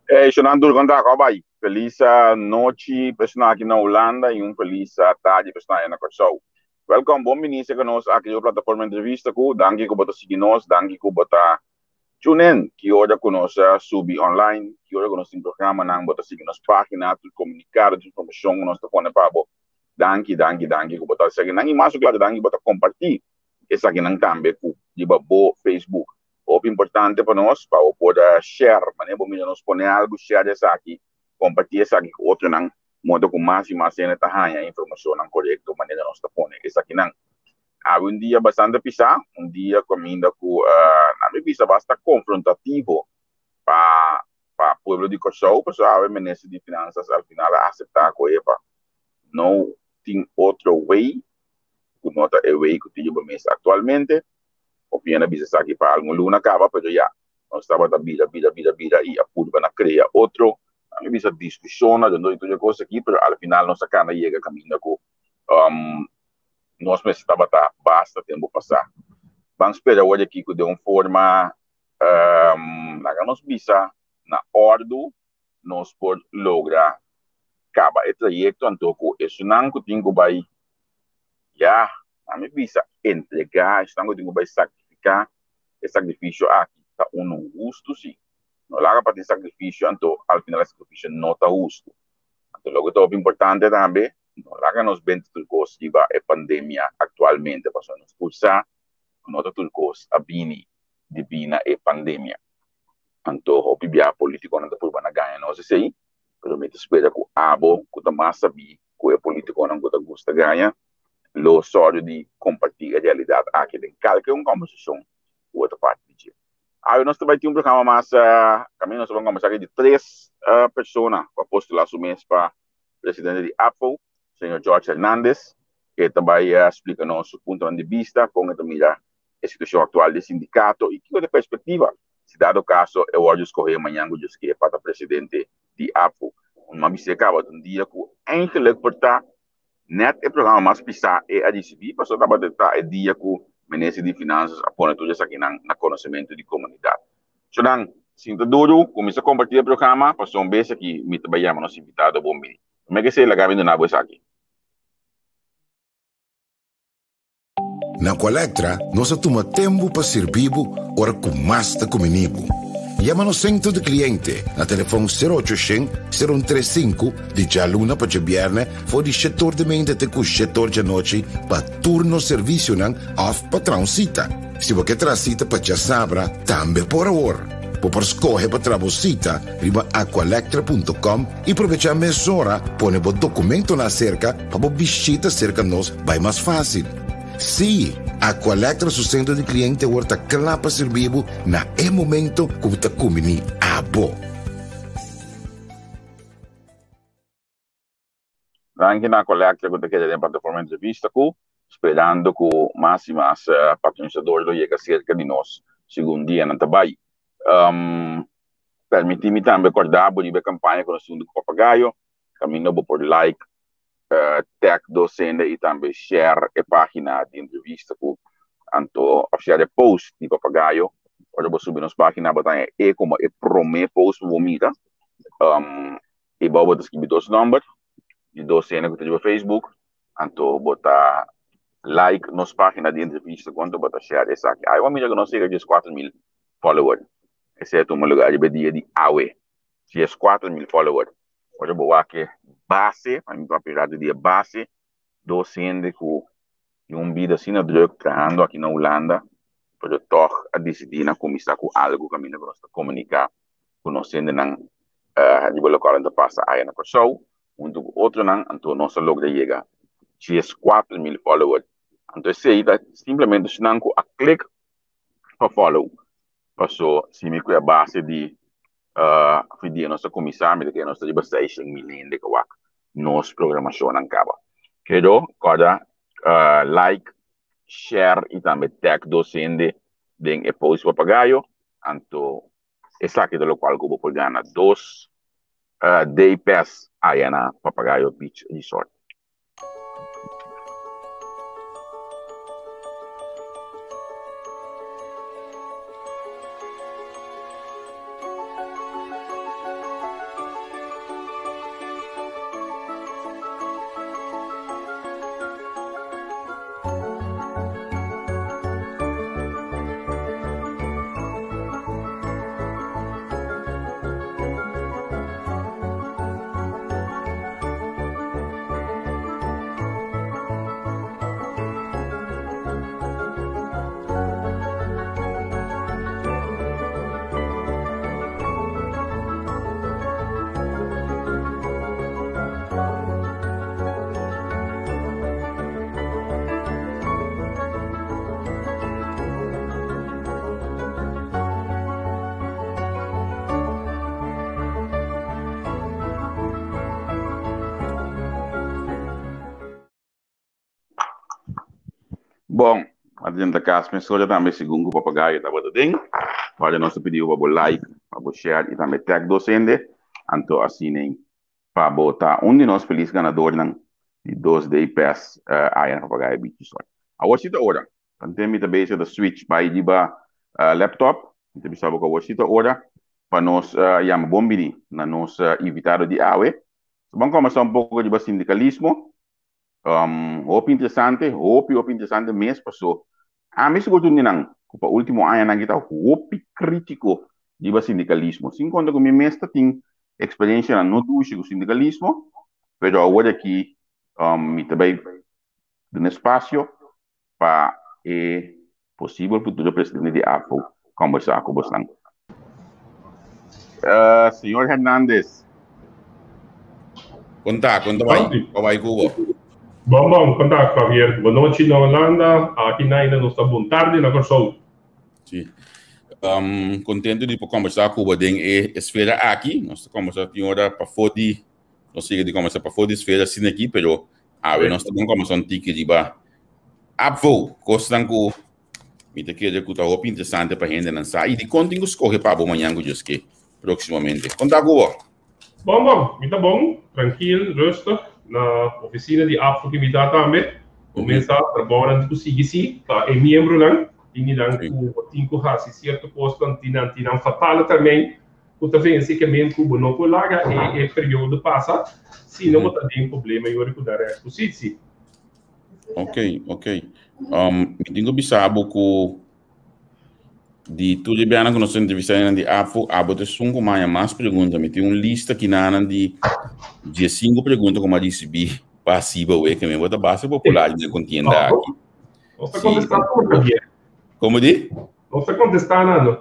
Hey, Shonan Tur, kon ta? Kon bai? Felis nochi personal aki na Hulanda i un felis tardi personal na Kòrsou. Welkom, bon bini serka nos aki riba plataforma Entrevista ku. Danki ku bo ta sigui nos, danki ku bo ta tune in ki ora ku nos subi online, ki ora ku nos tin programanan, bo ta sigui nos página, tur komunikado, tur informashon ku nos ta pone pa bo. Danki, danki, danki ku bo ta sigui nan i mas ku klaro danki ku bo ta kompartí esakinan tambe ku riba bo Facebook. Hopi importante pa nos pa bo por share, manera bo mira nos pone algu share esaki, kompartí esaki ku otronan, modo ku mas i mas hende ta haña informashonnan korekto manera nos ta pone esakinan. Awe un dia bastante pisá, un dia kaminda ku nan mi bisa basta konfrontativo pa pa pueblo di Kòrsou, pasobra awe Minister di Finansas al final a aseptá ku epa no tin otro way ku no ta e way ku tin riba mesa aktualmente. Hopi hende a bisa esaki pa algun luna kaba, pero ya, nos tabata bira, bira, bira, bira i a purba na krea otro, nan mi bisa diskushonnan rondó di tur e kos aki, pero al final nos a kanda yega kaminda ku nos mester tabata basta tempu pasá. Ban spera awor aki ku den un forma, laga nos bisa na òrdu, nos por logra kaba e trayekto anto ku esunnan ku tin ku bai ya ami bisa entregá esunnan ku tin ku bai sakrifiká e sakrifisio aki ta unu hustu si no laga pa tin sakrifisio anto al final e sakrifisio no ta hustu anto loke ta hopi importante tambe no laga nos benta tur kos riba e pandemia aktualmente pasobra nos tur sa ku no ta tur kos a bini debí na e pandemia. Anto hopi bia politiconan ta purba na gaña nos esey, pero mi ta spera cu abo cu ta mas sabí cu ku e polítikonan ku ta gusta gaña lo sòru di kompartí e realidat aki den kalke un kòmbersashon ku bo ta parti di dje. Awe nos ta bai tin un programa mas kaminda nos ta bai kòmbersá di tres persona ku a postulá su mes pa presidente di APFO, señor George Hernandez, ke ta bai splika nos su puntonan di bista, kon e ta mira e situashon aktual di e sindikato i kiko ta e perspektiva si dado kaso e wòrdu skohé mañan ku Dios ke pa ta presidente di APFO. Un m'a bis'é kaba ta un dia ku eindelijk por ta nèt e programa mas pisá e a risibí pasobra tabata ta e dia ku Minister di Finansas a pone tur esakinan na konosementu di komunidat. Sonan, sinta duru, kuminsá kompartí e programa pasobra un bes aki mi ta bai yama nos invitado bon bini. Promé ke esei laga mi duna bo esaki. Na Aqualectra nos a tuma tempu pa sirbi bo ora ku mas ta kumini bo. Yama nos sentro di kliente na telefon sero ocho shen, sero un tres sinku di djaluna pa djabièrnè for di shetor di mente te ku shetor djanochi pa tur nos servisionan òf pa traha un sita. Si bo ke traha sita pa djasabra tambe por awor. Bo por skohe pa traha bo sita riba aqualectra punto com i probechá mesora pone bo dokumentonan aserka pa bo bishita serka nos bai mas fásil. Sí, Aqualectra su sentro di kliente awor ta kla pa sirbi bo na e momento ku bo ta kumbiní abo. Danki na Aqualectra ku ta keda den plataforma Entrevista ku, sperando ku mas i mas patronisador lo yega serka di nos segun dianan ta bai. Permití mi tambe kòrda bo riba e kampaña ku nos huntu ku Papagayo, kaminda bo por like, tag dos hende i tambe share e página di entrevista ku anto òf share e post di Papagayo. Ora bo subi nos página bo ta haña e komo e promé post ku bo mira. I bo bo ta skibi dos nòmber di dos hende ku ta riba Facebook, anto bo ta like nos página di entrevista ku anto bo ta share esaki. Ai bo mira ku nos yega 14,000 follower. Esei a tuma lugar riba e dia di awe. 14,000 follower. Ora bo wak e base, pa mi papia rato di e base, dos hende ku tin un bida asina druk trahando aki na Hulanda, pero tòg a disidí na kuminsá ku algu kaminda ku nos ta komuniká ku nos hendenan riba lokual nan ta pasa aya na Kòrsou huntu ku otronan, anto nos a logra yega 14,000 follower. Anto esei ta simplemente esnan ku a klik pa follow. Paso si mi ku e base di fi dia nos a kuminsá mi ta kere nos ta riba 600,000 hende ku a wak nos programashonnan kaba. Pero kòrda like, share i tambe tag dos hende den e post Papagayo, anto esaki ta lokual ku bo por gana dos day pass aya na Papagayo Beach Resort. Bon, a drenta kas mesora tambe segun ku papagayo tabata den. Wak nos ta pidi bo pa bo like, pa bo share i tambe tag dos hende. Anto asina pa bo ta un di nos felis ganadornan di dos day pass aya na Papagayo Beach Resort. Awor si ta ora. Tanten mi ta bezig ta switch bai riba laptop. Mi ta bisa bo ku awor si ta ora pa nos yama bon bini na nos invitado di awe. So ban kombersá un poko riba sindikalismo. Hopi interesante, hopi hopi interesante mes paso ami sigur ta un di nan ku pa ultimo añanan aki ta hopi kritiko riba sindikalismo. Sin konta ku mi mes ta tin eksperensianan no dushi ku sindikalismo, pero awor aki mi ta bai duna espasio pa e posibel futuro presidente di AFO kombersá ku bosnan. Señor Hernandez. Kon ta? Kon ta bai? Kon bai ku bo? Bon bon, kon ta Javier? Bon nochi na Holanda, aki na ainda nos ta bon tardi na Kòrsou. Sí. Kontentu di por kombersá ku bo den e esfera aki. Nos ta kombersá tin ora pafó di, nos sigue di kombersá pafó di esfera asina aki, pero awe nos ta bon kombersá un tiki riba ABVO, kosnan ku Mi ta kere ku ta hopi interesante pa hendenan sa i dikon tin ku skohe pa bo mañan ku Dios ke próksimamente. Kon ta ku bo? Bon bon, mi ta bon, trankil, rustig, na ofisina di APFO ki mi ta tambe. Kuminsá trabounan tin ku sigui si pa e miembronan, tin di nan ku bo tin ku hasi sierto kosnan, tin nan tin nan fatale termijn ku ta vense ke men ku bo no por laga e e periodo pasa, sino bo ta den problema i ora ku da rekspositsi. Ok, ok. Mi tin ku bisa bo ku di tur e bianan ku nos a entrevistá nan di APFO, abo ta esun ku maya mas pregunta. Mi tin un lista kinanan di diesinku pregunta ku mi a risibí pa hasi bo wek. Mi bo ta basta popular den e kontienda aki. Nos ta kontestá tur, Javier. Komo di? Nos ta kontestá nan.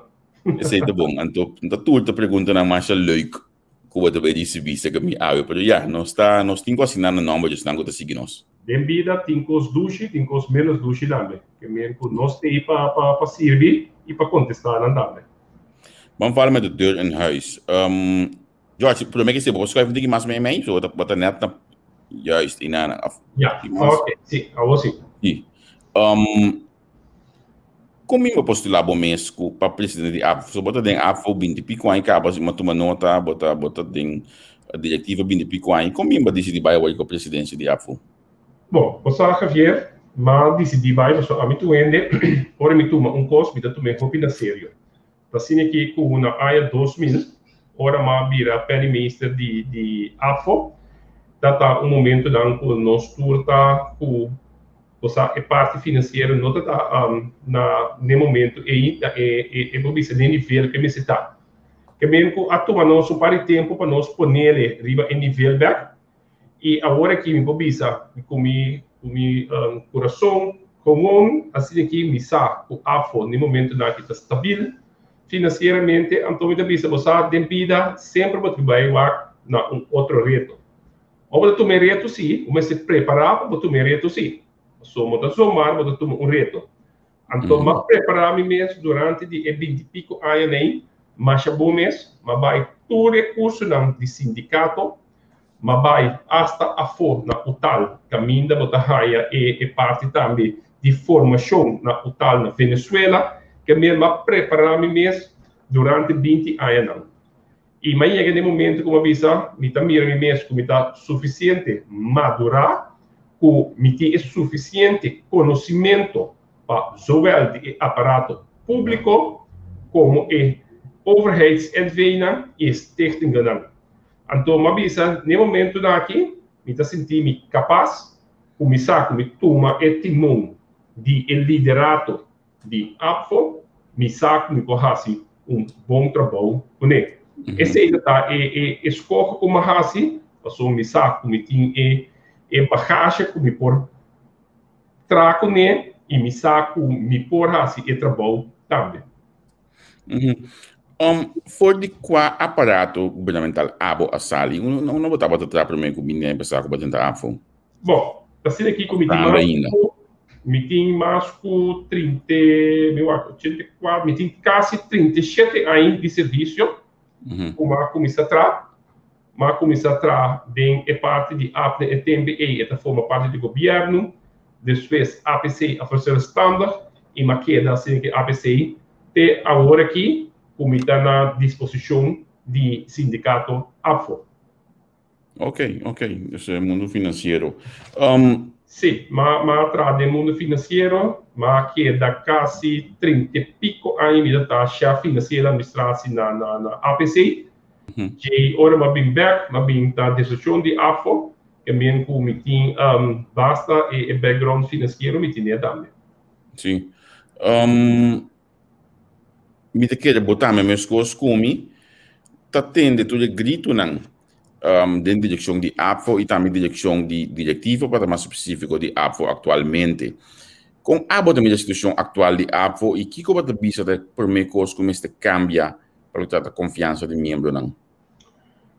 Esei ta bon. Anto, ta tur ta preguntanan masha leuk. Ku bo ta bai risibí seka mi awe, pero ya, nos ta, nos tin ku asigná na nòmber di esnan ku ta sigui nos. Den bida tin kos dushi, tin kos ménos dushi tambe. Ke men ku nos t'ei pa, pa, pa sirbi i pa kontestá nan tambe. Ban fala met de deur in huis. George, promé ke esei, bo por schuif un tiki mas mei mei? So bo ta, bo ta nèt na, juist, inana, of Ya, tiki mas. oké, si, awor si. Si. Kon mi bo postulá bo mes ku pa presidente di APFO? So bo ta den APFO binti pico aña kaba, si mi a tuma nota, bo ta bo ta den direktiva binti pico aña. Kon mi bo a disidí bai awor ku presidensia di APFO? Bon, bo sa Javier, m'a disidí bai pasobra ami tur hende ora mi tuma un kos mi ta tum'é hopi na serio. Ta asina ki ku na aña 2000 ora m'a bira penningmeester di di APFO ta ta un momentonan ku nos tur ta ku Bo sa e parti finansiero no ta ta na n'e momento ei na e e bo bisa n'e nivel ku e mester ta. Ke men ku a tuma nos un par di tempu pa nos ponele riba e nivel bèk i awor aki mi por bisa ku mi ku mi kurason gewoon asina aki mi sa ku AFO n'e momentonan aki ta stabil finansieramente anto mi ta bisa bo sa den bida semper bo tin bai wak na un otro reto. Ora bo ta tuma e reto si, bo mester prepará pa bo tuma e reto si. Pasobra bo ta zomar bo ta tuma un reto. Anto m'a prepará mi mes durante di e binti piko añanan ei masha bon mes. M'a bai tur e kursonan di sindikato, m'a bai asta afó na UTAL kaminda bo ta haña e e parti tambe di formashon na UTAL na Venezuela. Ke mira m'a prepará mi mes durante binti añanan. I m'a yega den momento ku m'a bisa, mi ta mira mi mes ku mi ta sufisiente madurá, ku mi tin e sufisiente konosimento pa zowel di e aparato públiko komo e overheids-NV-nan i e stichtingennan. Anto m'a bisa, n'e momentonan aki mi ta sinti mi kapas ku mi sa ku mi tuma e timon di e liderato di APFO, mi sa ku mi por hasi un bon trabou kuné. Esei ta ta e e eskoho ku mi a hasi, pasobra mi sa ku mi tin e e bagashe ku mi por traha kuné i mi sa ku mi por hasi e trabou tambe. For di kua aparato gubernamental abo a sali? Unda bo tabata traha promé ku bini a empesá ku bo tenta APFO? Bon, asina aki ku mi tin mas ku, mi tin mas ku trinta, mi wak, 84, mi tin kasi 37 aña di servisio ku mi a kuminsá traha. Mi a kuminsá traha den e parti di APNE e tempu ei e ta forma parti di gobièrnu. Despues APC a verzelfstandig i mi a keda asina ku APC te awor aki ku mi ta na disposishon di sindikato APFO. Ok, ok. Dus e mundu finansiero. Sí, m'a m'a traha den mundu finansiero, m'a keda kasi trinta i piko aña mi ta ta shef finansiero administratie na na na APC. Djei ora m'a bin bèk, m'a bin ta desishon di AFO, ke men ku mi tin basta e e background finansiero mi tine tambe. Sí. Mi ta kere bo tambe meskos ku mi ta tende tur e gritunan den direkshon di APFO i tambe direkshon di direktiva, pa ta mas spesífiko di APFO aktualmente. Kon abo ta mira e situashon aktual di APFO i kiko bo ta bisa ta e promé kos ku mester kambia pa lo trata konfiansa di miembronan?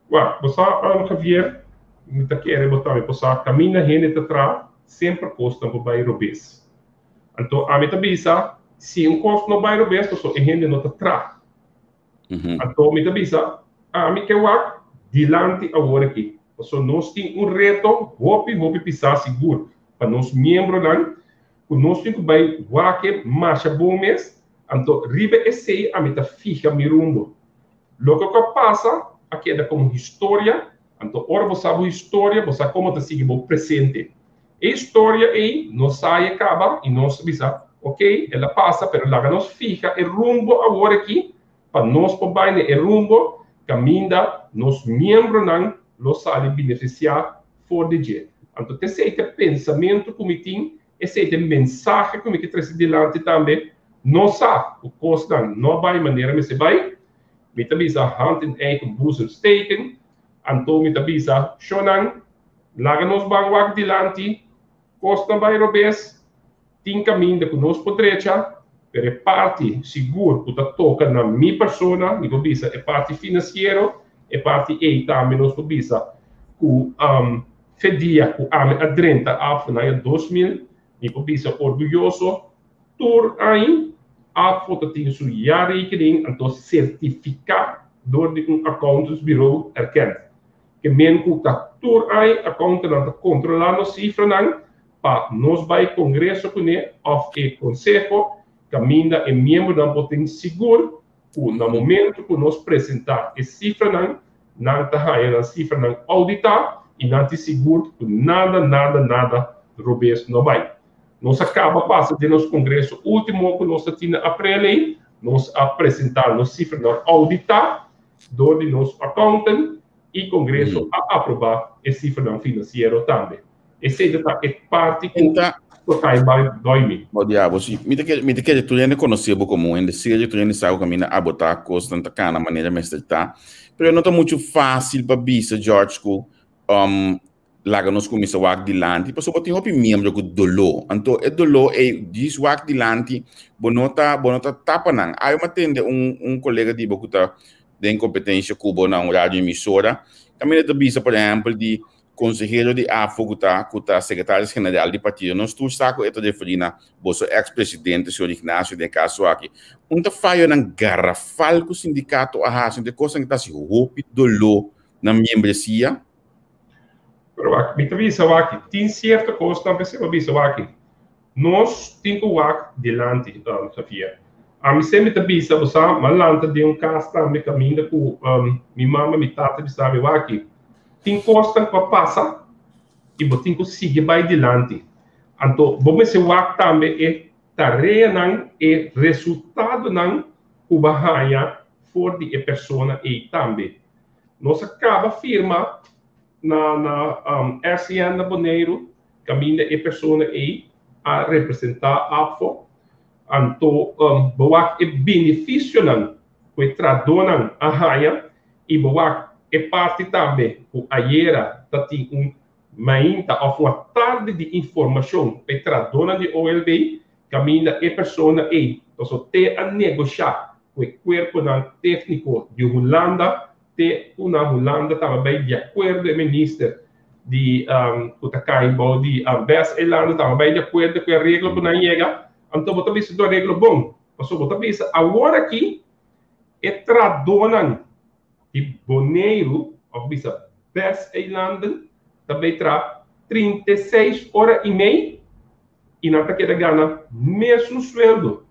Wak, bo sa, Javier, mi ta kere bo tambe por sa, kaminda hende ta traha, semper kosnan por bai robes. Anto ami ta bisa, si un kos no bai robes, pasobra e hende no ta traha. Anto mi ta bisa, ami ke wak dilanti awor aki, pasobra nos tin un reto hopi hopi pisá sigur pa nos miembronan, ku nos tin ku bai wak e masha bon mes, anto riba esei ami ta fiha mi rumbo. Loke ku a pasa a keda komo historia, anto ora bo sa bo historia, bo sa komo ta sigui bo presente. E historia ei nos sa e kaba i nos bisa, ok, el a pasa, pero laga nos fiha e rumbo awor aki pa nos por bai na e rumbo kaminda nos miembronan lo sali benefisiá for di dje. Anto t'esei ta e pensamentu ku mi tin, esei ta e mensahe ku mi ke trese dilanti tambe. Nos sa ku kosnan no a bai manera mester bai. Mi ta bisa hand in eigen boezem steken. Anto mi ta bisa, shownan, Laga nos ban wak dilanti, kosnan bai robes, tin kaminda ku nos por drecha, pero e parti sigur ku ta toka na mi persona, mi por bisa e parti finansiero, e parti ei tambe nos por bisa ku fe dia ku ami a drenta APFA na aña 2000, mi por bisa orguyoso, tur aña APFA ta tin su jaarrekening anto sertifiká dor di un accountantsbureau erkend. Ke men ku ta tur aña accountannan ta kontrolá nos sifranan pa nos bai kongreso kuné òf e konseho kaminda e miembronan por tin sigur ku na momentu ku nos presentá e sifranan nan ta haña nan sifranan ouditá i nan tin sigur ku nada nada nada robes no bai. Nos a kaba pasa den nos kongreso último ku nos ta tin na aprel ei, nos a presentá nos sifranan ouditá dor di nos accountant y Congreso a aproba e cifranan financiero tambe. Esey ta ta e parti cu ta cay bay doy mi. Bo diablo, si. Mi ta kere, mi ta kere tur hende conoce bo como un hende serio, tur hende sa cu caminda abo ta, cosnan ta cana manera mester ta. Pero no ta mucho facil pa bisa, George, cu um, laga nos kuminsá wak dilanti, pasobra bo tin hopi miembro ku doló. Anto e doló ei, djis wak dilanti, bo no ta, bo no ta tapa nan. Awe mi a tende un, un kolega di bo ku ta den kompetensha ku bo na un radio emisora, kaminda ta bisa, por ehèmpel, di konsehero di AFO ku ta, ku ta sekretaris general di partido. Nos tur sa ku e ta referí na boso eks presidente, señor Ignacio, den e kaso aki. Un ta fayonan garafal ku sindikato a hasi, un ta e kosnan ku ta hasi hopi doló na miembresia. Pero wak, mi ta bisa wak, tin cierto cosnan p'esei bo bisa wak, nos tin cu wak dilanti, um, Javier. Ami semper ta bisa, bo sa, m'a lanta den un cas tambe caminda cu um, mi mama, mi tata bisa mi wak, tin cosnan cu a pasa y bo tin cu sigui bai dilanti. Anto, bo mester wak tambe e tareanan, e resultadonan cu bo a haña for di e persona ei tambe. Nos a kaba firma na na um, RCN na Boneiru, kaminda e persona ei a representá APFO. Anto um, bo wak e benefisionan ku e trahadónan a haña i bo wak e parti tambe ku ayera ta tin un mainta òf un atardi di informashon pa e trahadónan di OLB, kaminda e persona ei pasobra te a negoshá ku e kuerponan tékniko di Hulanda te ku na Hulanda tabata bai di akuerdo e minister di ku ta kai bou di bes eilanden tabata bai di akuerdo ku e areglo ku nan yega, anto bo ta bisa ku areglo bon, pasobra bo ta bisa awor aki e trahadónan di Boneiru òf bisa bes eilanden ta bai traha 36 ora i mei i nan ta keda gana mesun sueldo.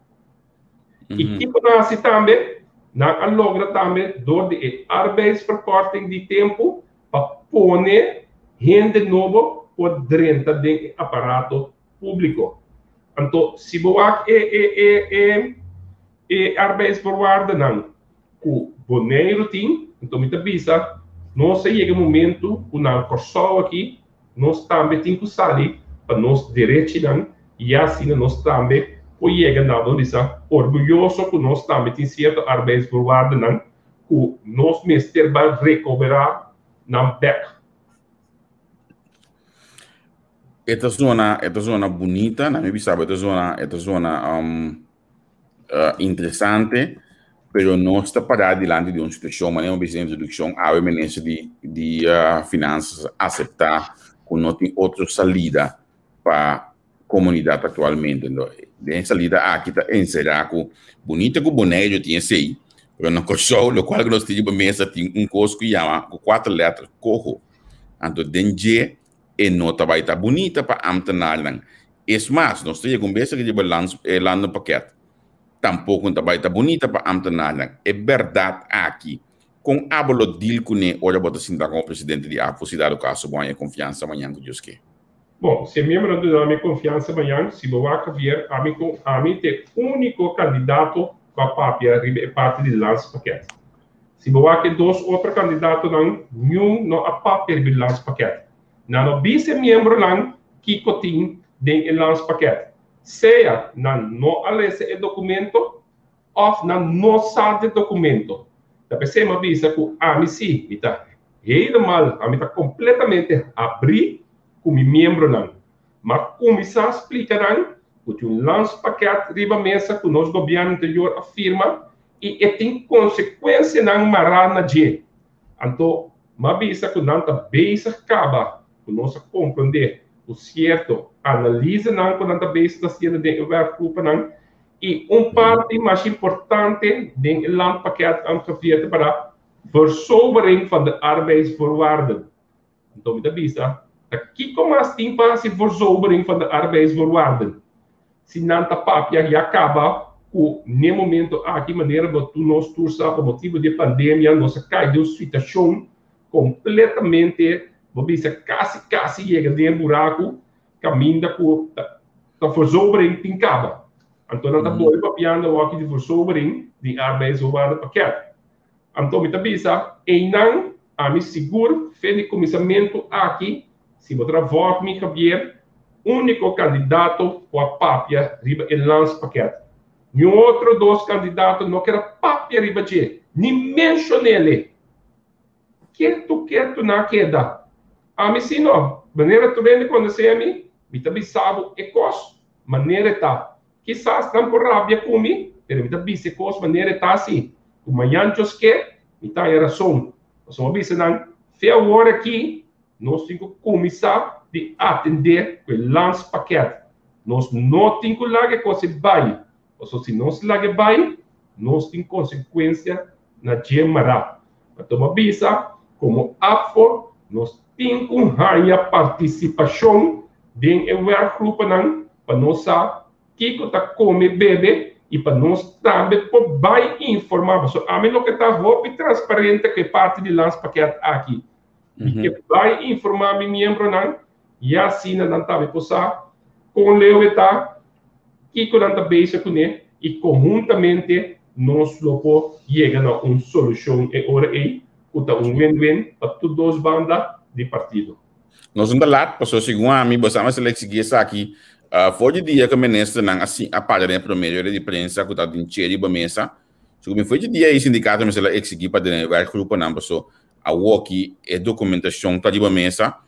I kiko nan hasi tambe? Nan a logra tambe dor di e arbeidsverkorting di tempu pa pone hende nobo por drenta den e aparato públiko. Anto si bo wak e e e e e arbeidsvoorwaardennan ku Boneiru tin, anto mi ta bisa nos a yega e momentu ku na Kòrsou aki Nos tambe tin ku sali pa nos derechinan i asina nos tambe por yega na bo bisa orguyoso ku nos tambe tin sierto arbeidsvoorwaardennan ku nos mester bai rekoberá nan bèk. E ta zona, e ta zona bunita, na mi bisa bo e ta zona, e ta zona um, uh, interesante. Pero nos ta pará dilanti di un situashon, manera mi a bisa den introdukshon, awe minister di di Finansas a aseptá ku no tin otro salida pa komunidat aktualmente. Den e salida aki ta enserá ku bunita ku Boneiru tin esei, pero na Kòrsou lokual ku nos tin riba mesa tin un kos ku yama ku kuater lèter, koho. Anto den dje e no ta bai ta bunita pa ámtenarnan. Es mas, nos ta yega un bes aki riba e landenpakket, tampoko no ta bai ta bunita pa ámtenarnan. E bèrdat aki, kon abo lo dil kuné ora bo ta sinta komo presidente di AFO si dado kaso bo haña e konfiansa mañan ku Dios ke? Bon, si e miembronan duna mi konfiansa mañan, si bo wak Javier, ami ku ami ta e úniko kandidato ku a papia riba e parti di landspakket. Si bo wak e dos otro kandidatonan, niun no a papia riba e landspakket. Nan no bisa e miembronan kiko tin den e landspakket. Sea nan no a lesa e dokumento òf nan no sa di e dokumento. Ta p'esei mi a bisa ku ami sí, mi ta helemaal, ami ta kompletamente habrí ku mi miembronan. Mi a kuminsá splika nan ku tin un landspakket riba mesa ku nos gobièrnu anterior a firma i e tin konsekuensianan mará na dje. Anto mi a bisa ku nan ta bezig kaba ku nos a komprondé ku sierto analisenan ku nan ta bezig ta hasiendo den e wèrkgrupanan I un parti mas importante den e landpakket aangevierd ta para versobering van de arbeidsvoorwaarden. Anto mi ta bisa, ta kiko mas tin pa hasi versobering van de arbeidsvoorwaarden? Si nan ta papia ya kaba ku n'e momento aki manera bo tur nos tur sa pa motibu di e pandemia nos a kai den un situashon kompletamente bo bisa kasi kasi yega den e buraku kaminda ku ta verzobering tin kaba. Anto nan ta bolbe papiando awor aki di verzobering di arbeidsvoorwaardenpakket. Anto mi ta bisa, einan ami sigur fe di kuminsamentu aki, si bo ta vòrt mi Javier, úniko kandidato ku a papia riba e landspakket. Niun otro dos kandidato no ker a papia riba dje, ni menshon'é. Ketu ketu nan a keda. Ami si no. Manera tur hende konosé mi, mi ta bisa bo e kos manera e ta. Kisas nan por rabia ku mi, pero mi ta bisa e kos manera e ta si. Ku mañan Dios ke, mi ta haña rason. Pasobra mi a bisa nan, Fe awor aki nos tin ku kuminsá di atendé ku e landspakket. Nos no tin ku laga e kos ei bai. Pasobra si nos laga e bai, nos tin konsekuensia na dje mará. Anto bo a bisa, komo APFO nos tin ku haña partisipashon den e wèrkgrupanan pa nos sa kiko ta kome bebe i pa nos tambe por bai informá. Pasobra ami loke ta hopi transparente ku e parti di landspakket aki. Mi ke bai informá mi miembronan ya asina nan tambe por sa kon leu e ta, kiko nan ta bezig kuné i konhuntamente nos lo por yega na un solushon e ora ei ku ta un win-win pa tur dos banda di partido. Nos no ta lat, pasobra segun ami bo sa mester eksigí esaki for di dia ku ministernan a a para den e promé rueda di prensa ku ta tin che riba mesa. Segun mi for di dia ei sindikato mester a eksigí pa den e wèrkgruponan pasobra awoki e dokumentashon ta riba mesa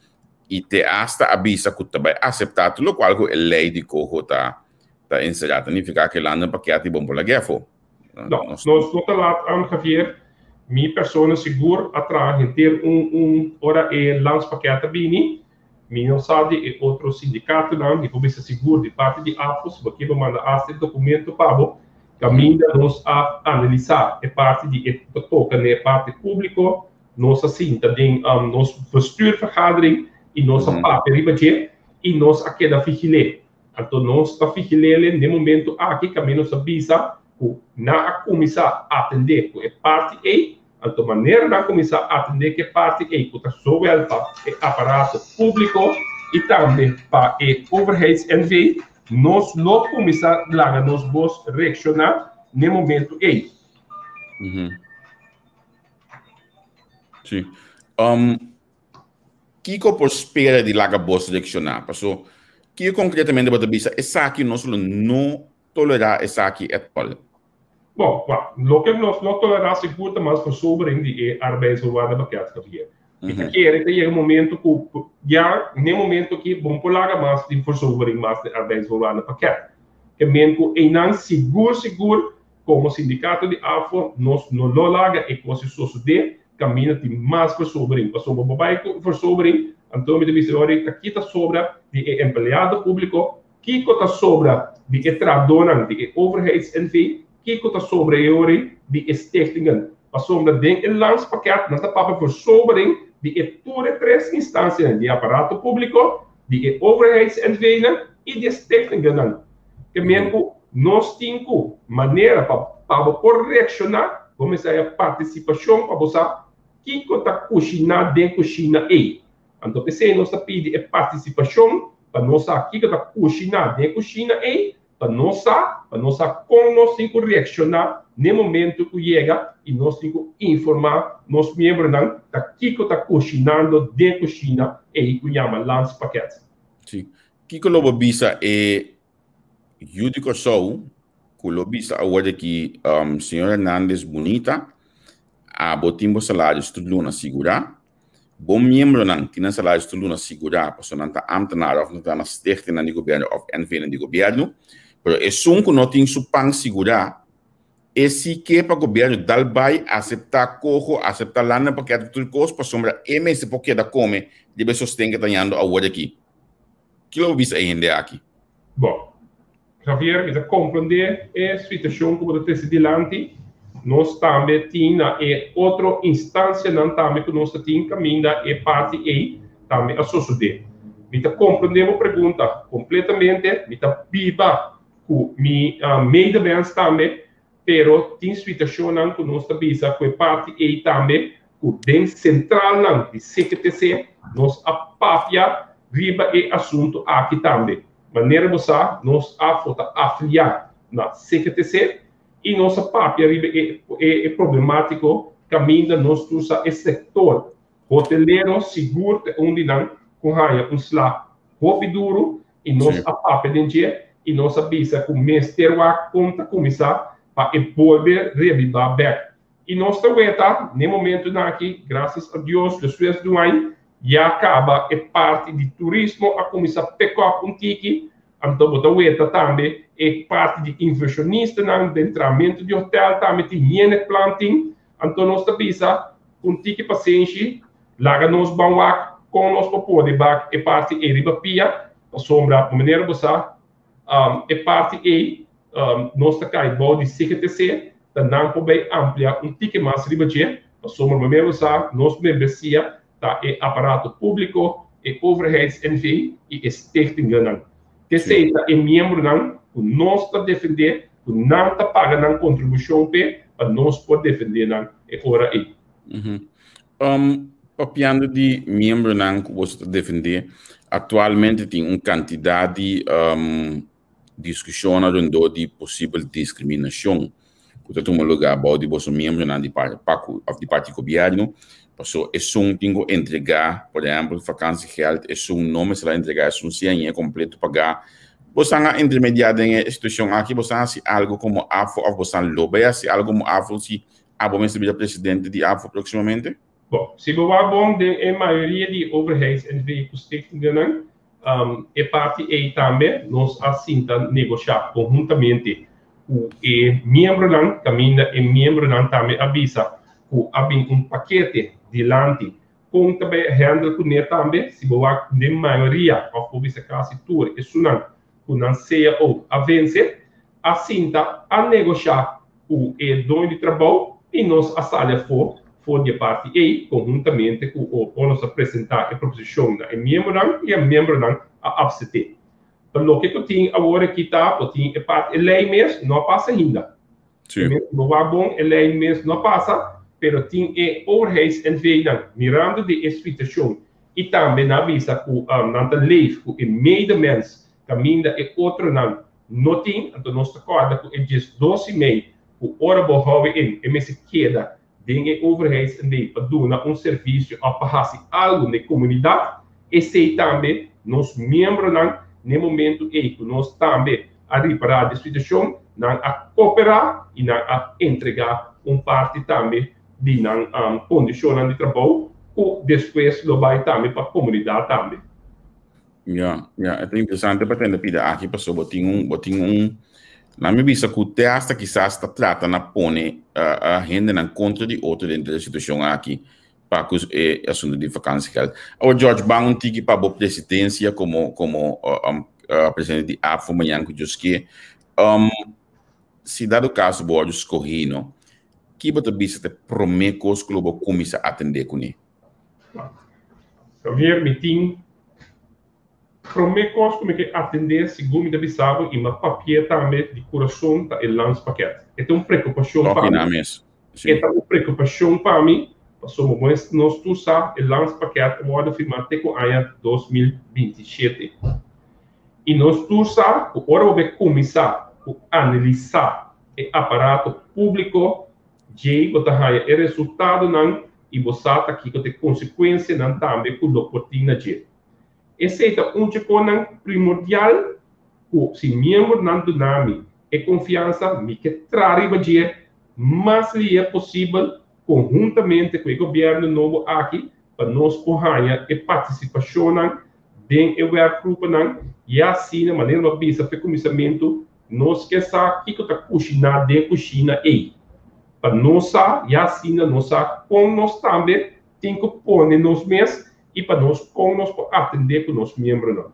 i te asta a bisa ku ta bai aseptá tur lokual ku e lei di koho ta ta enserá. Ta nifiká ku e landen pakèt i bon por lag'é afó. No, nos no ta lat, Javier. Mi persona sigur a traha henter un un ora e landspakket a bini. Mi no sa di e otro sindikatonan, mi por bisa sigur di parti di AFO, si bo kier bo manda asta e dokumento pa bo, kaminda nos a analisá e parti di e ku ta toka na e parti públiko. Nos a sinta den nos bestuurvergadering i nos a papia riba dje i nos a keda vigil'é. Anto nos ta vigil'é den momento aki kaminda nos a bisa ku nan a kuminsá atendé ku e parti ei. Anto manera nan kuminsá atendé ku e parti ei ku ta zowel pa e aparato públiko i tambe pa e overheids NV, nos lo kuminsá laga nos bos reakshoná n'e momento ei. Sí. Um, kiko por spera di laga bos reaccioná? Paso, kiko concretamente bo ta bisa, esaki nos lo no tolerá esaki at all? Bon, wa, loke nos no tolerá sigur ta mas versobering di e arbeidsvoorwaardenpakket, Javier. Mi ta kere ta yega momento ku ya n'e momento aki bo no por laga mas di versobering mas di arbeidsvoorwaardenpakket. Ke men ku einan sigur sigur. Komo sindikato di AFO nos no lo laga e kos ei sosodé kaminda tin mas versobering. Pasobra bo bai ku versobering, anto mi ta bisa ora ta kita sobra di e empleado públiko, kiko ta sobra di e trahadónan di e overheids NV, kiko ta sobra e ora di e stichtingen. Pasobra den e landspakket nan ta papia versobering di e tur e tres instansianan, di e aparato públiko, di e overheids NV'nan i di e stichtingennan. Ke men ku nos tin ku manera pa pa bo por reakshoná, bo mester haya partisipashon pa bo sa kiko ta kushiná den kushina ei. Anto p'esei nos ta pidi e partisipashon pa nos sa kiko ta kushiná den kushina ei, pa nos sa, pa nos sa kon nos tin ku reakshoná n'e momentu ku yega i nos tin ku informá nos miembronan ta kiko ta kushinando den kushina ei ku yama Landspakket. Sí. Kiko lo bo bisa e yu di Kòrsou ku lo bisa awor di aki, Señor Hernandez bunita, abo tin bo salario tur luna sigurá, Bo miembronan tin nan salaris tur luna sigurá pasobra nan ta ámtenar òf nan ta na stichtingnan di gobièrnu òf NVnan di gobièrnu. Pero esun ku no tin su pan sigurá, e si ke pa gobièrnu dal bai aseptá koho, aseptá landenpakket ku tur kos pasobra e mester por keda kome riba e sosten ku e ta hañando awor aki. Kiko lo bo bisa e hende aki? Bon, Javier, mi ta comprende e situacion cu bo ta trece dilanti. Nos tambe tin na e otro instancianan tambe cu nos ta tin caminda e parti ey tambe a sosode. Mi ta comprende bo pregunta completamente. Mi ta biba cu mi medemens tambe, pero tin situacionnan cu nos ta bisa cu e parti ey tambe cu den centralnan di CGTC nos a papia riba e asunto aki tambe. Manera bo sa, nos afo ta afiliá na CGTC i nos a papia riba e e problemátiko kaminda nos tur sa e sektor hotelero sigur ta un di nan ku haña un sla hopi duru i nos a papia den dje i nos a bisa ku mester wak kon ta kuminsá pa e bolbe rebibá bèk. I nos ta weta n'e momentunan aki, gracias a Dios, despues di un aña, ya caba e parti di turismo a cuminsa pick up un tiki, anto bo ta weta tambe e parti di inversionistanan den trahamento di hotel tambe tin hende plan tin, anto nos ta bisa un tiki pasenshi, laga nos ban wak con nos por pone bak e parti ei riba pia, pasobra manera bo sa, E parti ei nos ta kai bou di CGTC, ta nan por bay amplia un tiki mas riba dje, pasobra bo mero sa nos membresia ta e aparato publico, e overheids NV y e stichtingennan. T'esey ta e miembronan cu nos ta defende, cu nan ta paga nan contribucion p'e pa nos por defende nan e ora ei. Papiando di miembronan ku boso ta defendé, aktualmente tin un kantidat di diskushonnan rondó di posibel diskriminashon ku ta tuma lugá bou di boso miembronan di parti pa ku òf di parti gobièrnu. Pasobra esun tin ku entregá, por ehèmpel, vakansiegeld, esun no mester a entregá, esun si a ñe kompleto pagá. Boso a intermediá den e situashon aki? Boso a hasi algu komo AFO òf boso lo bai hasi algu komo AFO si Abo mester bira presidente di ABVO próximamente? Bon, si bo wak bon den e mayoria di overheids NV ku stichtingennan, e parti ei tambe nos a sinta negoshá konhuntamente ku e miembronan, kaminda e miembronan tambe a bisa ku a bin un pakete dilanti kon ta bai handle kuné tambe. Si bo wak den mayoria òf bo bisa kasi tur esunnan ku nan cao a vense, a sinta a negoshá ku e doño di trabou i nos a sali afó for di e parti ei konhuntamente ku ora nos a presentá e proposishon na e miembronan i e miembronan a apset'é. Pa loke ku tin awor aki ta bo tin e parti e lei mes no a pasa ainda. Sí. Bo wak bon e lei mes no a pasa pero tin e overheids NV-nan mirando di e situashon i tambe nan a bisa ku nan ta leef ku e medemens kaminda e otronan No tin, anto nos ta kòrda ku e 12 i mei ku ora bo hou in e mester keda den e overheidsNV pa duna un servisio òf pa hasi algu na e komunidat. Esei tambe nos miembronan na e momentu ei ku nos tambe a ripará di e situashon, nan a koperá i nan a entregá un parti tambe di nan kondishonnan di trabou ku despues lo bai tambe pa komunidat tambe. Ja, ja, e ta interesante pa tende pida aki paso bo tin un, bo tin un, Nan mi bisa ku te hasta kisas ta trata na pone hendenan kontra di otro denter e situashon aki pa ku e asuntu di vakansiegeld. Awor George, ban un tiki pa bo presidensia komo komo presidente di APFO mañan ku Dios ke. Si dado kaso bo wòrdu skohí no, ki bo ta bisa ta e promé kos ku lo bo kuminsá atendé kuné? Javier, mi tin Promé kos ku mi ke atendé, segun mi ta bisa bo i m'a papi'é tambe di kurason, ta e landspakket. E ta un preokupashon pa mi. E ta un preokupashon pa mi, pasobra bo mes nos tur sa e landspakket a wòrdu firmá te ku aña 2027. I nos tur sa ku ora bo bai kuminsá ku analisá e aparato públiko, djei bo ta haña e resultadonan i bo sa ta kiko ta e konsekuensianan tambe ku lo por tin na dje. Esei ta un dje konan primordial ku si miembronan duna mi e konfiansa, mi ke traha riba dje mas lihé posibel konhuntamente ku e gobièrnu nobo aki pa nos por haña e partisipashonnan den e wèrkgruponan i asina, manera mi a bisa p'e kuminsamentu, nos ke sa kiko ta kushiná den kushina ei pa nos sa i asina nos sa kon nos tambe tin ku pone nos mes i pa nos kon nos por atendé ku nos miembronan.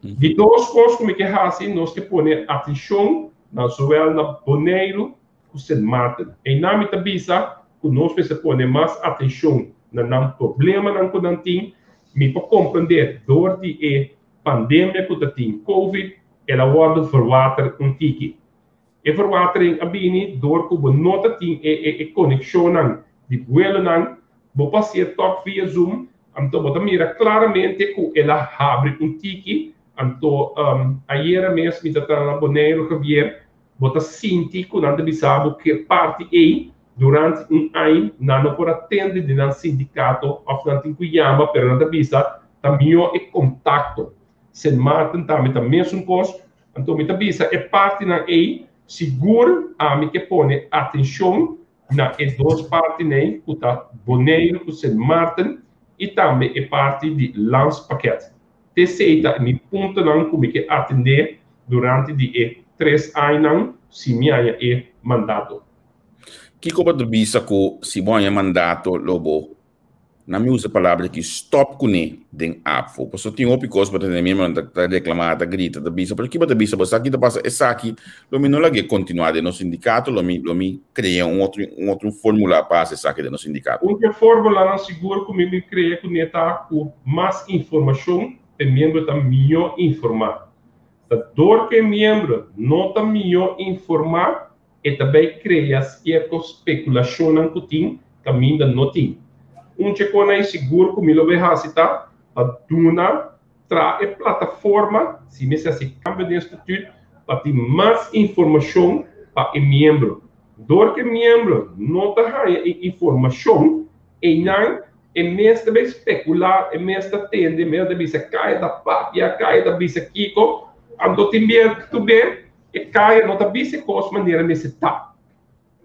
Di dos kos ku mi ke hasi, nos ke pone atenshon na zowel na Boneiru ku Sint Maarten. Einan mi ta bisa ku nos mester pone mas atenshon na nan problemanan ku nan tin. Mi por komprendé dor di e pandemia ku ta tin covid, el a wòrdu verwater un tiki. E verwatering a bini dor ku bo no ta tin e e konekshonnan di buelonan, bo por hasié tòg via Zoom, anto bo ta mira klaramente ku el a habri un tiki, anto ayera mes mi ta ta na Boneiru Javier, bo ta sinti ku nan ta bisa bo ku e parti ei durante un aña nan no por a tende di nan sindikato òf nan tin ku yama pero nan ta bisa ta mihó e kontakto. Sint Maarten tambe ta mesun kos, Anto mi ta bisa e partinan ei, sigur ami ke pone atenshon na e dos partinan ku ta Boneiru ku Sint Maarten i tambe e parti di Landspakket. T'esei ta mi puntonan ku mi ke atendé durante di e tres añanan si mi haña e mandato. Kiko bo ta bisa ku si bo haña mandato lo bo Nan mi usa palabra ki stop kuné den APFO. Pasobra tin hopi kos bo ta tende miembronan ta ta reklamá, ta grita, ta bisa, pero ki bo ta bisa bo sa ki ta pasa esaki lo mi no lag'é kontinuá den nos sindikato, lo mi lo mi krea un otro un otro fórmula pa hasi esaki den nos sindikato. Un di e fórmulanan sigur ku mi mi krea kuné ta ku mas informashon e miembro ta mihó informá. Ta dor ku e miembro no ta mihó informá E ta bay crea cierto speculacionnan cu tin caminda no tin. Un checona y sigur cu mi lo bay haci ta pa duna tra e plataforma, si mester haci cambio den statuut, pa tin mas informacion pa e miembro. Door cu e miembro no ta haya e informacion, eynan e mes ta bay specula, e mes ta tende, e mes ta bisa caya ta papia, caya ta bisa kico, anto tin bia tu be E kaya no ta bisa e kos manera mester ta.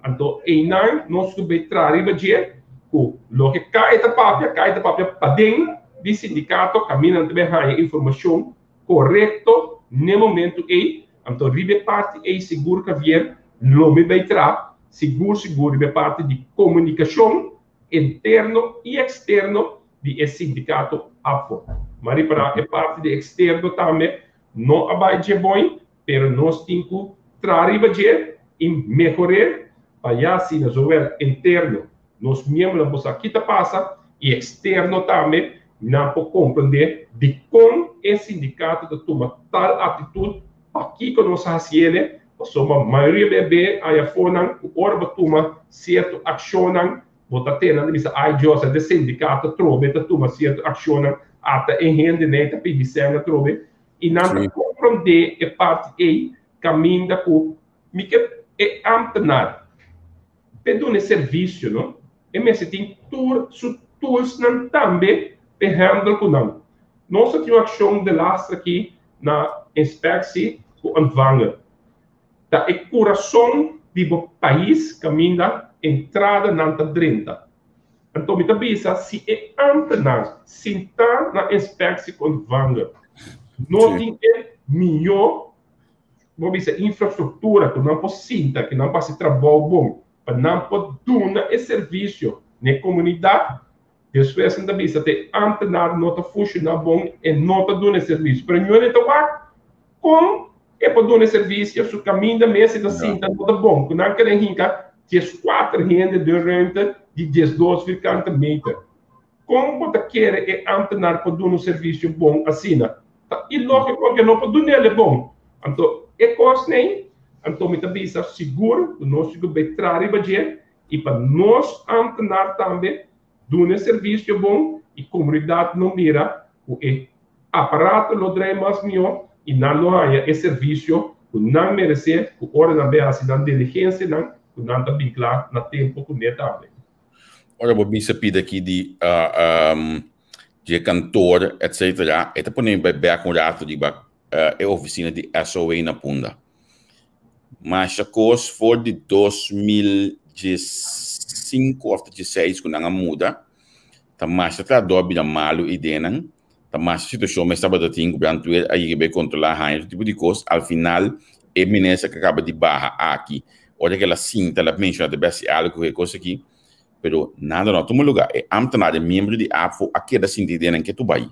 Anto einan nos ku bay traha riba dje ku loke kaya ta papia, kaya ta papia paden di sindikato kaminda nan ta bay haña informashon korekto n'e momentu ei. Anto riba e parti ei sigur Javier lo mi bay traha sigur sigur riba e parti di komunikashon interno i eksterno di e sindikato APFO. M'a ripará e parti di eksterno tambe No a bai dje boin, pero nos tin ku traha riba dje i mehor'é pa ya asina zowel interno nos miembronan por sa ki ta pasa i eksterno tambe nan por komprendé dikon e sindikato ta tuma tal aktitut, pakiko nos a hasiele, pasobra mayoria bia be aya afonan ku ora bo tuma sierto akshonnan Bo ta tende nan ta bisa, Ai Dios, e sindikato atrobe ta tuma sierto akshonnan, ata e hendenan ta pidi sèn atrobe. I nan ta komprondé e parti ei kaminda ku mi ke e ámtenar p'e duna e servisio, no? E mester tin tur su toolsnan tambe p'e handle ku nan. Nos ta tin un akshon delaster aki na Inspectie ku Ontvanger. Ta e kurason di bo pais kaminda entradanan ta drenta. Anto mi ta bisa si e ámtenar sintá na inspectie ontvanger no tin e mihó bo bisa infrastruktura ku nan por sinta, ku nan por hasi trabou bon, pa nan por duna e servisio na e komunidat. Despues nan ta bisa te ambtenaar no ta funshoná bon, e no ta duna e servisio. Pero ñoe ta wak kon e por duna e servisio su kaminda mes e ta sinta no ta bon. Ku nan kere hinka 14 hende den ruimte di 12 vierkante meter. Kon bo ta kere e ambtenaar por duna un servisio bon asina? Ta ilógiko ke no por dun'el e bon. Anto e kos nei, anto mi ta bisa sigur ku nos tin ku bai traha riba dje i pa nos ambtenaar tambe duna e servisio bon i komunidat lo mira ku e aparato lo drai mas mihó i nan lo haña e servisio ku nan meresé ku ora nan bai hasi nan diligensianan ku nan ta bin kla na tempu kuné tambe. Ora bo bisa pida aki di dje kantor etcetera e ta pone mi bai bek un rato riba e ofisina di SOA na Punda. Masha kos for di 2015 òf 16 ku nan a muda ta masha trahadó a bira malu ideanan, ta masha situashon mes tabata tin ku brandweer a yega bai kontrolá haña tur tipo di kos. Al final e minister ku a kaba di baha aki ora ku el a sinta el a menshoná ta bes si algu ku e kos aki pero nada no a tuma lugá. E ámtenar e miembro di ABVO a keda sinti ideanan ke tur bai.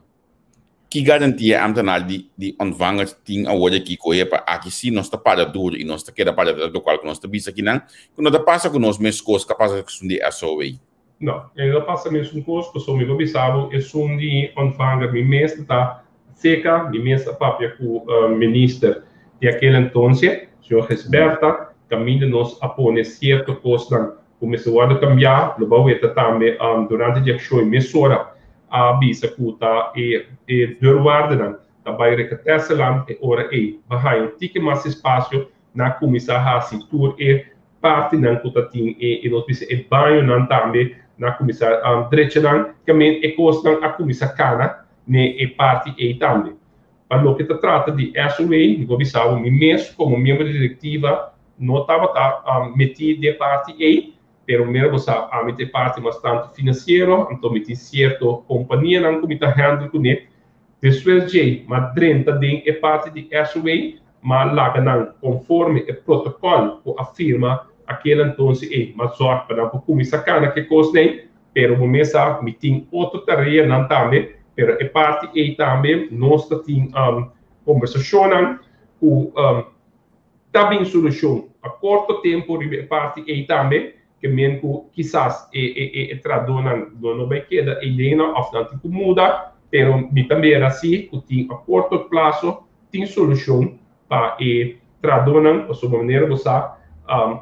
Ki garantia e ambtenaar di di ontvanger tin awor aki ku oye pa aki si nos ta para duro i nos ta keda para tras lokual ku nos ta bisa akinan ku no ta pasa ku nos meskos ku a pasa ku esun di SOA? No, e no ta pasa mesun kos pasobra mi por bisa bo esun di ontvanger mi mes ta ta seka, mi mes a papia ku minister di akel entonces, señor Gisberta, kaminda nos a pone sierto kosnan ku mester wòrdu kambiá, lo bo weta tambe durante di akshon mesora a bisa ku ta e e deurwaardernan ta bai Rekatèseland e ora ei ba haña un tiki mas espasio na kuminsá hasi tur e partinan ku ta tin e e nos bisa e bañonan tambe na kuminsá drecha nan kamin e kosnan a kuminsá kana ne e parti ei tambe. Pa loke ta trata di SOA, mi por bisa bo mi mes komo miembro di direktiva no tabata metí den e parti ei, pero mira bo sa ami ta e parti mas tantu finansiero, anto mi tin sierto kompanianan ku mi ta handle kuné. Despues djei m'a drenta den e parti di SOA, m'a laga nan konforme e protokòl ku a firma akel entonces ei, m'a zòrg pa nan por kuminsá kana ku e kosnan ei, Pero bo mes sa mi tin otro tareanan tambe, pero e parti ei tambe nos ta tin kombersashonnan ku ta bin solushon pa korto tempu riba e parti ei tambe, ke men ku kisas e e trahadónan lo no bai keda eidennan òf nan tin ku muda, pero mi ta mira si ku tin a korto plaso tin solushon pa e trahadónan, pasobra manera bo sa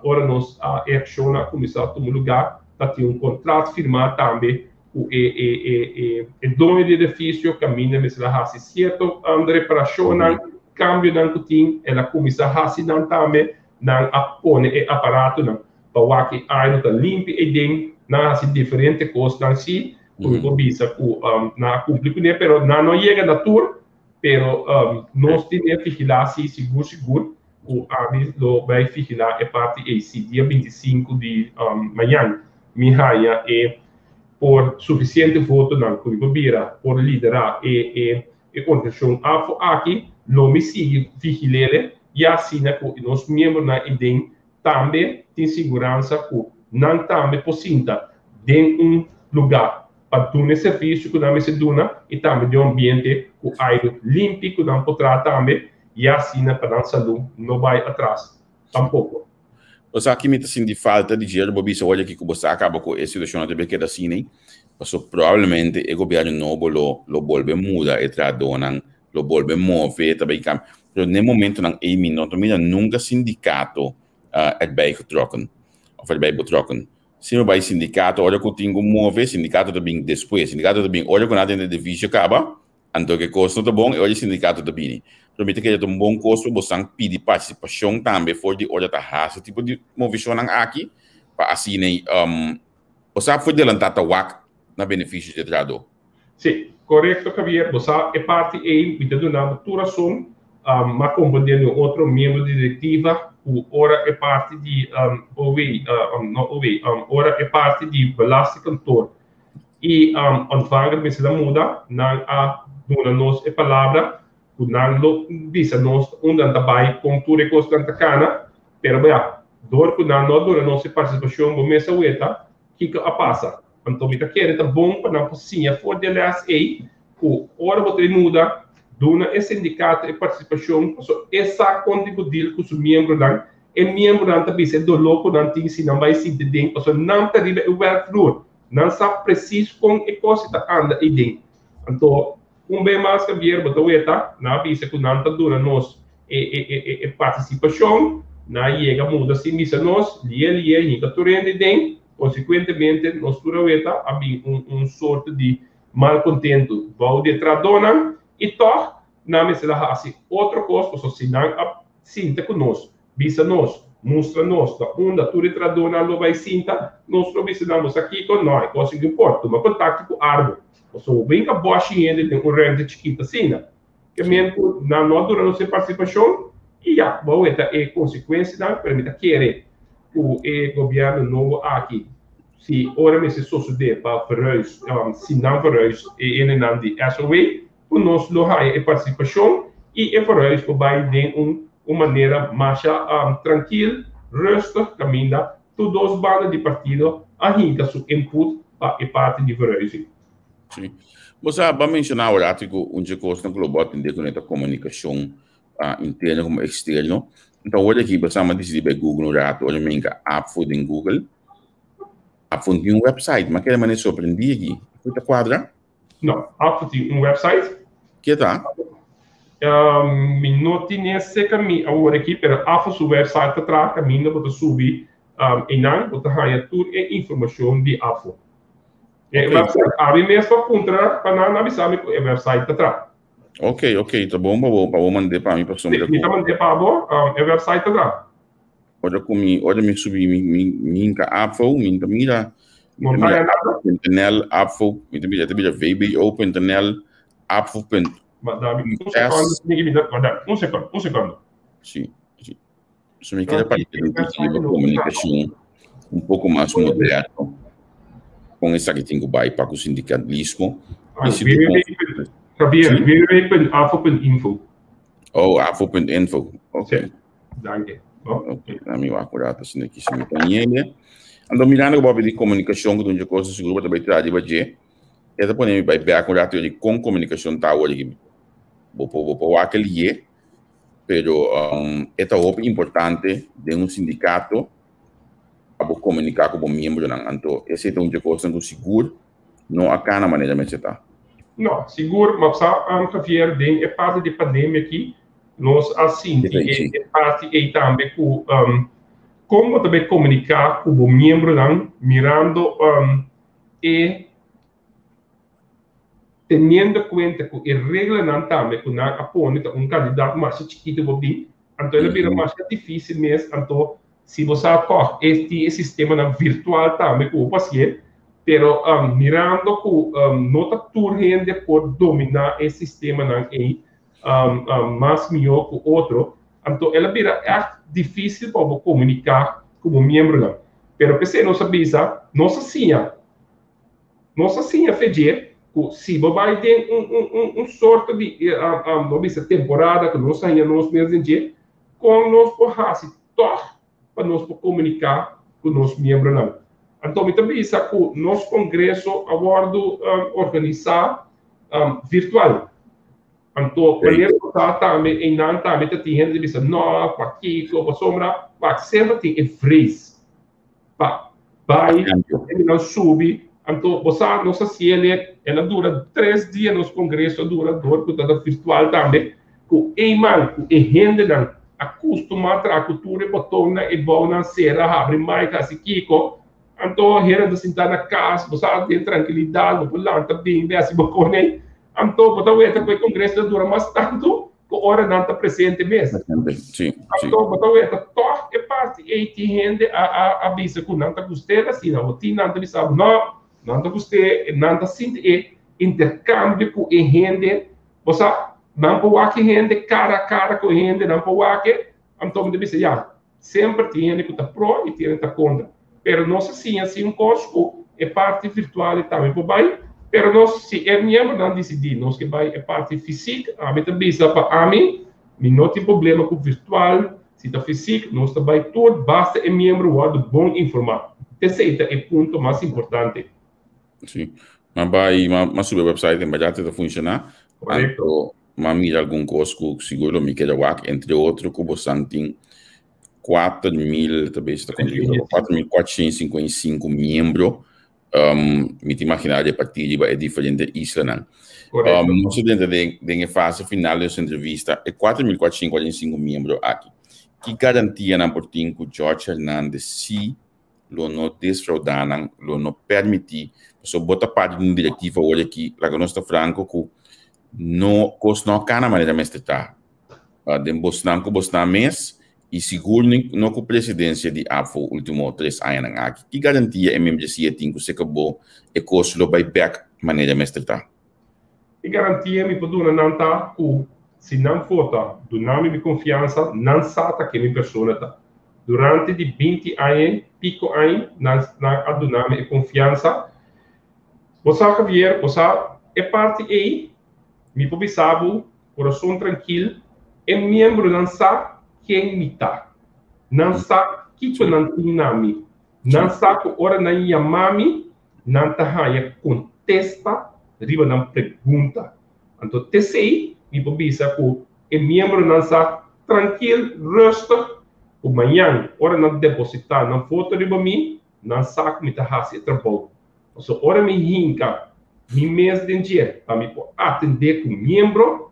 ora nos e akshonnan a kuminsá tuma lugá ta tin un kontrat firmá tambe ku e e e e e doño di edifisio kaminda mester a hasi sierto reparashonnan, kambionan ku tin, el a kuminsá hasi nan tambe, nan a pone e aparatonan pa wak e airu ta limpi eiden, nan a hasi diferente kosnan si ku mi por bisa ku nan a kumpli kuné, pero nan no a yega na tur. Pero nos tin e vigilá si sigur sigur ku ami lo bai vigilá e parti ei si dia 25 di mañan mi haña e por sufisiente votonan ku mi por bira por liderá e e e organisashon afo aki lo mi sigui vigil'é ya asina ku nos miembronan ei den tambe tin siguransa ku nan tambe por sinta den un lugá pa duna e servisio ku nan mester duna i tambe den un ambiente ku airu limpi ku nan por traha tambe i asina pa nan salú no bai atras tampoko. Bo sa ki mi ta sinti falta di dje ora bo bisa ora aki ku bo sa kaba ku e situashon a ta keda asina ei, pasobra probablemente e gobièrnu nobo lo lo bolbe muda e trahadónan, lo bolbe move, ta bai kambia. Pero n'e momentonan ei mi no ta mira nunka sindikato erbij getrokken òf erbij betrokken. Si no bai sindikato ora ku tin ku move, sindikato ta bin despues. Sindikato ta bin ora ku nan a tende edifisio kaba, anto ku e kos no ta bon, e ora e sindikato ta bini. Pero mi ta kere ta un bon kos pa bosan pidi partisipashon tambe for di ora ta hasi tipo di movishonnan aki, pa asina bo sa for delantá ta wak na benefisio di e trahadó. Sí, korekto Javier, bo sa e parti ei mi ta duna bo tur rason, m'a komprendé di un otro miembro di direktiva ku ora e parti di OW, no OW, ora e parti di belastingkantoor i ontvanger mester a muda, nan a duna nos e palabra. ku nan lo bisa nos unda nan ta bai, kon tur e kosnan ta kana, pero ya, dor ku nan no a duna nos e partisipashon, bo mes a weta kiko a pasa. Anto mi ta kere ta bon pa nan por siña for di e lès ei ku ora bo ta muda, duna e sindikato e partisipashon, pasobra e sa kon di bo deal ku su miembronan, e miembronan ta bisa e doló ku nan tin si nan bai sinti den, pasobra nan ta riba e wèrkvloer, nan sa presis kon e kos ta anda ei den. Anto Un be mas Javier bo ta weta, nan a bisa ku nan ta duna nos e e e e partisipashon, nan a yega muda sin bisa nos, lie lie hinka tur hende den, konsekuentemente nos tur a weta a bin un un sorto di malkontentu bou di e trahadónan i tòg nan mester a hasi otro kos pasobra si nan a sinta ku nos Bisa nos, mustra nos na unda tur e trahadónan lo bai sinta, nos lo bisa nan bo sa kiko, no, e kos ku por, tuma kontakto ku Arbo. Pasobra bo bin a bòshi hende den un ruimte chikito asina. Ke men ku nan no a duna nos e partisipashon i ya, bo a weta e konsekuensianan, pero mi ta kere ku e gobièrnu nobo aki, si ora mester sosodé pa verhuis, si nan verhuis e hendenan di SOW, ku nos lo haña e partisipashon i e verhuis por bai den un un manera masha trankil, rustig, kaminda tur dos banda di partido a hinka su input pa e parti di verhuizing. Sí. Bo sa, bo a menshoná awor ku un dje kosnan ku lo bo atendé kuné ta komunikashon interno komo eksterno. Anto awor aki bo sa mi a disidí bai Google un ratu, ora mi hinka APFO den Google, APFO no tin un website, mi a keda manera sorprendí aki. Ku ta kuadra? No, APFO tin un website. Ke ta? Mi no tin serka mi awor aki, pero APFO su website ta traha kaminda bo ta subi einan, bo ta haña tur e informashon di APFO. E website, ami mes pa puntra pa nan, nan bisa mi ku e website ta traha. Ok, ok, ta bon pa bo, pa bo mand'é pa mi pasobra ku. Mi ta mand'é pa bo, e website ta traha. Ora ku mi, ora mi subi mi, mi, mi hinka APFO, mi ta mira, mi ta mira APFO.nl, APFO, mi ta mira, ta mira vbo.nl, APFO. S. Un secondo, un secondo. Sí, sí. So mi kere papia di un komunikashon un poko mas moderno kon esaki tin ku bai pa ku sindikalismo. Javier, www.afo.info. Oh, afo.info. Ok. Danki. Ok, na mi wak un rato asina ki si mi ta ñele. Anto mirando ku bo papia di komunikashon ku ta un dje kosa sigur bo ta bai traha riba dje, e ta pone mi bai bèk un rato di kon komunikashon ta awor aki. Bo por bo por wak lié, pero e ta hopi importante den un sindikato pa bo komuniká ku bo miembronan. Anto esei ta un dje kosnan ku sigur no a kana manera mester ta. No, sigur, ma sa Javier, den e parti di pandemia aki, Nos a sinti e parti ei tambe ku kon bo ta bai komuniká ku bo miembronan mirando e teniendo kuenta ku e reglanan tambe ku nan a pone ta un kantidat masha chikitu bo bin, anto el a bira masha difísil mes, anto si bo sa tòg e tin e sistemanan virtual tambe ku bo por hasié, pero mirando ku no ta tur hende por dominá e sistemanan ei mas mihó ku otro, anto el a bira ègt difísil pa bo komuniká ku bo miembronan. Pero p'esei nos a bisa, nos a siña, nos a siña fe dje ku si bo bai den un un un un sorto di bo bisa temporada ku nos a haña nos mes den dje, kon nos por hasi tòg pa nos por komuniká ku nos miembronan. Anto mi ta bisa ku nos kongreso a wòrdu organisá virtual. Anto, wanneer bo ta tambe einan tambe ta tin hende ta bisa no, pakiko, pasobra wak semper tin e vrees pa bai, hendenan subi. Anto bo sa nos a siele, el a dura tres dia nos kongreso a dura dor ku tabata virtual tambe, ku eiman ku e hendenan a kustumá traha ku tur e botonnan, e bounan sera, habri mic, hasi kiko. Anto hende ta sintá na kas, bo sa den trankilidat, bo por lanta bin bin hasi bo kone. Anto bo ta weta ku e kongreso ta dura mas tantu ku ora nan ta presente mes. Anto bo ta weta tòg e parti ei tin hende a a a bisa ku nan ta gust'é asina, bo tin nan ta bisa bo no, nan ta gust'é, nan ta sinti e interkambio ku e hende, bo sa nan por wak e hende kara a kara ku e hende, nan por wak e, anto mi ta bisa ya. Semper tin hende ku ta pro i tin hende ta kontra. Pero nos a siña si un kos ku e parti virtual e tambe por bai. Pero nos, si e miembronan disidí nos ke bai e parti fysiek, ami ta bisa pa ami, mi no tin problema ku virtual, si ta fysiek, nos ta bai tur, basta e miembro wòrdu bon informá. Esei ta e punto mas importante. Sí. M'a bai, m'a subi e website en berdad e ta funshoná. Korekto. Anto m'a mira algun kos ku sigur lo mi keda wak, entre otro ku bosan tin 4000, ta bes ta konta 4455 miembro. Mi ta imaginá repartí riba e diferente islanan. Nos ta drenta den e fase final di nos entrevista. E 4445 miembro aki, ki garantia nan por tin ku George Hernandez si lo no desfraudá nan, lo no permití, pasobra bo ta parti di un direktiva awor aki, laga nos ta franko ku no, kos no a kana manera mester ta. Den bosnan ku bosnan mes i sigur no ku presidensia di ABVO ultimo tres añanan aki. Ki garantia e membresia tin ku seka bo e kos lo bai bek manera mester ta? E garantia mi por duna nan ta ku si nan vota duna mi mi konfiansa, nan sa ta ken mi persona ta. Durante di binti aña i piko aña nan nan a duna mi e konfiansa. Bo sa Javier, bo sa e parti ei mi por bisa bo Kurason trankil, e miembronan sa ken mi ta. Nan sa kiko nan tin na mi. Nan sa ku ora nan yama mi, nan ta haña kontesta riba nan pregunta. Anto t'esei mi por bisa ku e miembronan sa trankil, rustig, ku mañan ora nan depositá nan voto riba mi, nan sa ku mi ta hasi e trabou. Pasobra ora mi hinka mi mes den dje pa mi por atendé ku miembro,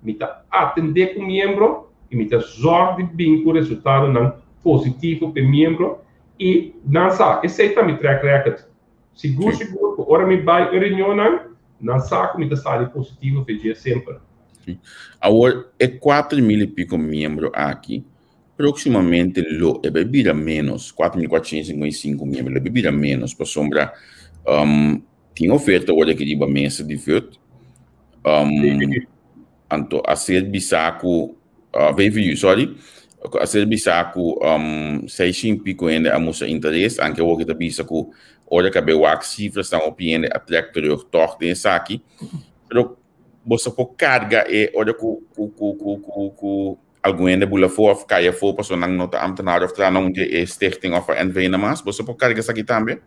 mi ta atendé ku miembro i mi ta zòrg di bin ku resultadonan positivo pa e miembro i nan sa, esei ta mi track record. Sigur sigur ku ora mi bai e reunionnan, nan sa ku mi ta sali positivo pa e dje semper. Awor, e 4000 i piko miembro aki, Próximamente lo e bai bira ménos, 4455 miembro, lo e bai bira ménos pasobra um, tin oferta awor aki riba mesa di VUT. Um, anto a ser bisa ku uh, VVU, sorry, a ser bisa ku um, 600 pico hende a mustra interes, anke awor ta bisa ku ora ka be wak cifras tan hopi hende a trek terug toch den esaki. Pero boso por carga e ora ku ku ku ku ku ku Algun hende bula afó òf kai afó pasobra nan no ta ambtenaar òf traha na un di e stichting òf a NV nan mas. Boso por karga esaki tambe?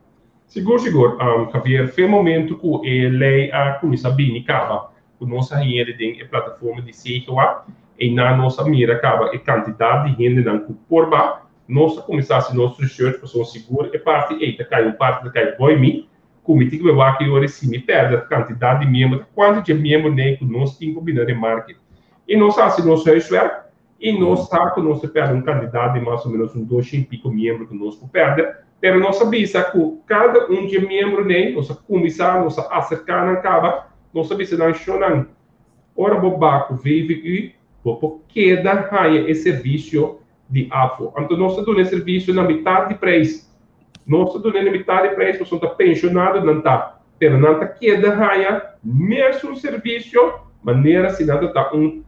Sigur, sigur, Javier. Fe momento ku e lei a kuminsá bini kaba ku nos a hende den e plataforma di CGOA, einan nos a mira kaba e kantidat di hendenan ku por ba. Nos a kuminsá hasi nos research pasobra sigur e parti ei ta kai un parti ta kai boi mi ku mi tin ku wak e ora si mi pèrdè kantidat di miembro ta kuantu dje miembro nei ku nos tin ku bini na remarke. I nos hasi nos huiswerk i nos sa ku nos ta pèrdè un kantidat di mas o ménos un dosha i piko miembro ku nos por pèrdè, pero nos a bisa ku kada un dje miembro nei nos a kuminsá, nos a aserká nan kaba, nos a bisa nan, Shonnan, ora bo ba ku VVU bo por keda haña e servisio di afo. Anto nos ta duna e servisio na mitar di preis. Nos ta duna e na mitar di preis pasobra ta penshonado nan ta, pero nan ta keda haña mesun servisio manera si nan ta ta un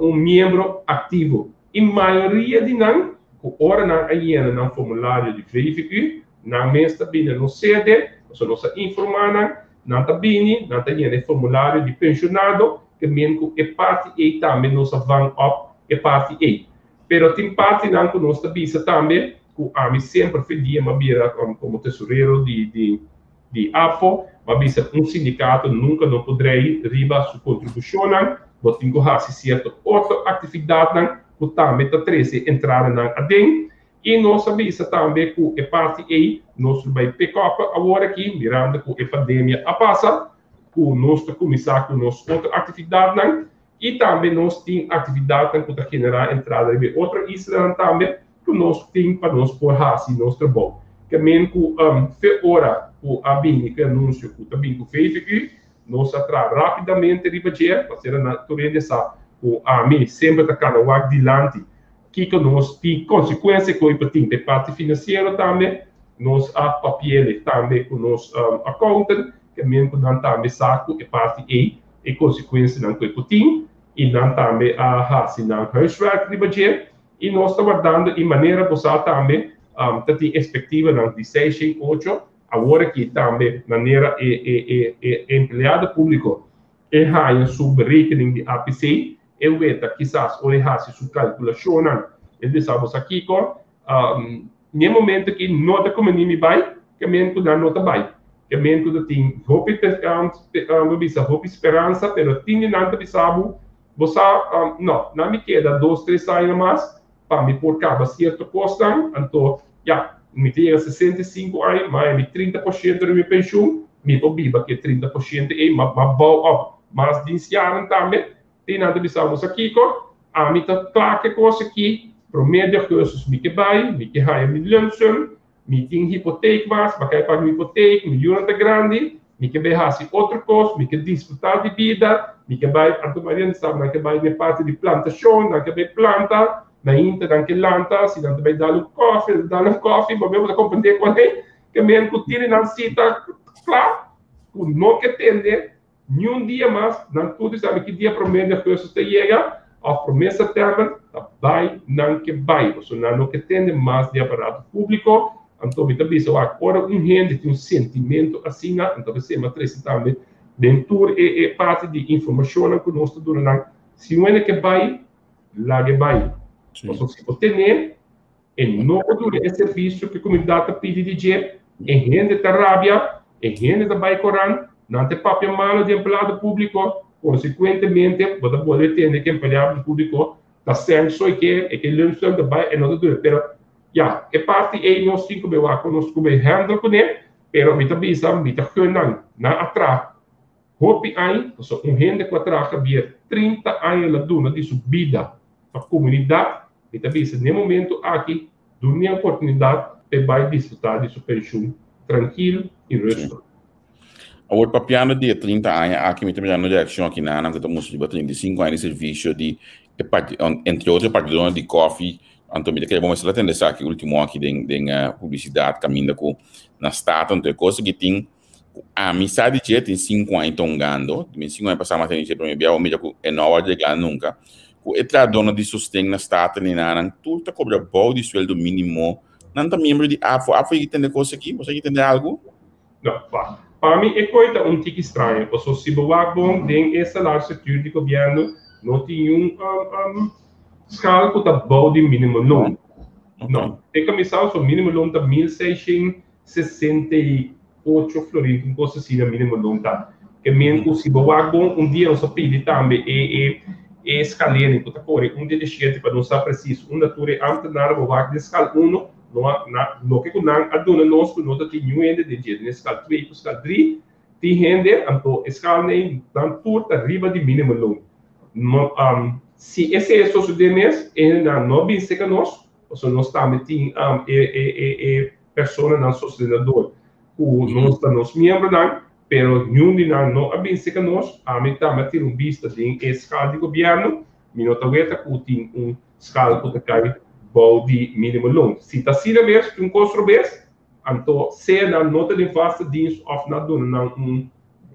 un miembro aktivo. I mayoria di nan ku ora nan a yena nan formulario di VVU, nan mes ta bini na nos sede, pasobra nos a informá nan, nan ta bini, nan ta yena e formulario di penshonado, ke men ku e parti ei tambe nos a vang op e parti ei. Pero tin partinan ku nos ta bisa tambe ku ami semper fe dia m'a bira komo tesorero di di di ABVO, m'a bisa un sindikato nunka no por drei riba su kontribushonnan, bo tin ku hasi sierto otro aktividatnan ku tambe ta trese entradanan aden. I nos a bisa tambe ku e parti ei nos lo bai pick up awor aki mirando ku e pandemia a pasa, ku nos ta kuminsá ku nos otro aktividatnan. I tambe nos tin aktividatnan ku ta generá entrada riba e otro islanan tambe ku nos tin pa nos por hasi nos trabou. Ke men ku fe ora ku a bini ku e anunsio ku ta bin ku VVU, nos a traha rápidamente riba dje pasobra na tur hende sa ku ami semper ta kana wak dilanti kiko nos tin konsekuensia ku e por tin pa e parti finansiero tambe. Nos a papi'e tambe ku nos accountant ke men ku nan tambe sa ku e parti ei e konsekuensianan ku e por tin i nan tambe a hasi nan huiswerk riba dje i nos ta wardando i manera bo sa tambe ta tin espektivanan di 6 shen ocho. Awor aki tambe manera e e e e empleado públiko e haña su berekening di APC, e weta kisas ora e hasi su kalkulashonnan e bisa bo sa kiko, n'e momento aki no ta komení mi bai, ke men ku nan no ta bai, ke men ku ta tin hopi bo bisa hopi speransa pero tin di nan ta bisa bo, bo sa no, nan mi keda dos tres aña mas pa mi por kaba sierto kosnan, anto ya, mi ta yega 65 aña, ma mi 30% di mi penshun, mi por biba ku e 30% ei, ma ma bou op mas dienstjaren tambe, tin nan ta bisa bo sa kiko, ami ta kla ku e kos aki, promé di augustus mi ke bai, mi ke haña mi lumpsum, mi tin hipoteek mas, mi a kai paga mi hipoteek, mi yunan ta grandi, mi ke bai hasi otro kos, mi ke disfrutá di bida, mi ke bai, anto Maria nan sa, nan ke bai den parti di plantashon, nan ke bai planta, mainta nan ke lanta, si nan ta bai dal un kòfi, nan ta dal un kòfi, bo mes bo ta komprendé kual e, ke men ku tene nan sita kla, ku no ke tende Niun dia mas, nan tur di sabi ki dia promé di augustus ta yega, òf promé sèptèmber, ta bai nan ke bai, pasobra nan no ke tende mas di aparato públiko. Anto mi ta bisa wak, ora un hende tin un sentimentu asina, anto ta sema trese tambe den tur e e parti di informashonnan ku nos ta duna nan, si un hende ke bai, lag'e bai. Pasobra si bo ten'é, E no por duna e servisio ku e komunidat ta pidi di dje. E hende ta rabia, e hende ta bai koran, nan ta papia malu di empleado públiko. Konsekuentemente, bo ta bolbe tende ku empleado públiko ta sèn so e ke, e ke lump sum ta bai, e no ta duna. Pero ya, e parti ei nos tin ku bai wak ku nos ku bai handle kuné, pero mi ta bisa, mi ta gun nan, nan a traha hopi aña, pasobra un hende ku a traha bia 30 aña el a duna di su bida pa komunidat. Mi ta bisa n'e momento aki duna e oportunidat p'e bai disfrutá di su penshun trankil i rustig. Awor papiando di e 30 aña aki mi ta mirando reakshon aki nan ku ta mustra riba 35 aña di servisio di e parti entre otro e partidonan di kòfi anto mi ta kere bo mester a tende esaki ultimo aki den den publisidat kaminda ku na Staten anto e kos aki tin Ku ami sa di dje tin sinku aña ta hungando, di mi sinku aña pasá mas tene dje promé bia, bo mira ku e no a wòrdu reglá nunka, ku e trahadónan di sosten na Staten i nanan tur ta kobra bou di sueldo mínimo, nan ta miembro di AFO. AFO yegi tende kos aki? Boso yegi tende algu? No, pa pa mi e koi ta un tiki straño, paso si bo wak bon den e salario structuur di gobièrnu no tin niun schaal ku ta bou di mínimo loon. No, e kamisao so mínimo loon ta 1600 68 florin, un kos asina mínimo loon ta. Ke men ku si bo wak bon, un dia nos a pidi tambe e e e skalering ku ta kore un dia di shete pa nos sa presis unda tur e ámtenar bo wak den skal uno, no a na loke ku nan a duna nos ku no ta tin niun hende den dje, den e skal twee ku skal drie tin hende, anto e skalnan ei nan tur ta riba di mínimo loon. No si esei a sosodé mes, e hendenan no a bin seka nos, Pasobra nos tambe tin e e e e personanan sostenedor ku nos ta nos miembronan, pero niun di nan no a bin serka nos. Ami tambe a tira un bista den e skal di gobièrnu, mi no ta weta ku tin un skal ku ta kai bou di minimo loon. Si ta asina mes, tin un kos robes, anto sea nan no ta den vaste dienst òf nan a duna nan un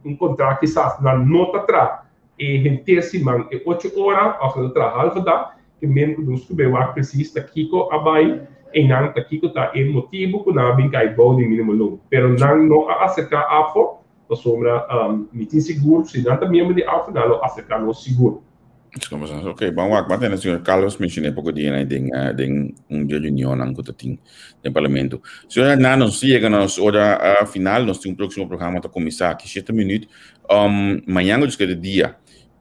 un kontrakt kisas nan no ta traha e henter siman e ocho ora òf nan ta traha halve dag, Ke men ku nos ku bai wak presis ta kiko a bai einan, ta kiko ta e motibu ku nan a bin kai bou di minimo loon. Pero nan no a aserká AFO pasobra mi tin sigur ku si nan ta miembro di AFO nan lo aserká nos sigur. Ok, ban wak. Ban tende señor Carlos menshoné poko dia nan den den un di e reunionnan ku ta tin den parlamento. Señor Hernando, nos ta yega na nos ora final. Nos tin un próksimo programa ta kuminsá aki shete minüt. Mañan ku ta dia.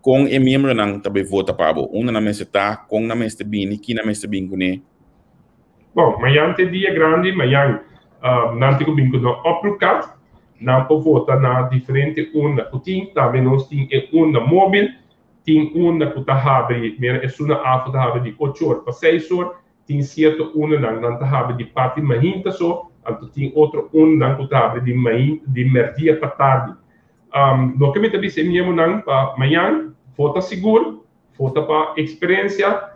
Kon e miembronan ta bai vota pa bo? Unda nan mester ta? Kon nan mester bini? Ki nan mester bin kuné? Bon, mañan ta e dia grandi. Mañan nan tin ku bin ku nan oproepkaart. Nan por vota na diferente urna ku tin. Tambe nos tin e urna mobil. Tin urna ku ta habri, mira esun na afo ta habri di ocho or pa seis or. Tin sierto urnanan nan ta habri di parti mainta so, anto tin otro urnanan ku ta habri di di merdia pa tardi. Loke mi ta bisa e miembronan pa mañan, vota sigur, vota pa experiencia,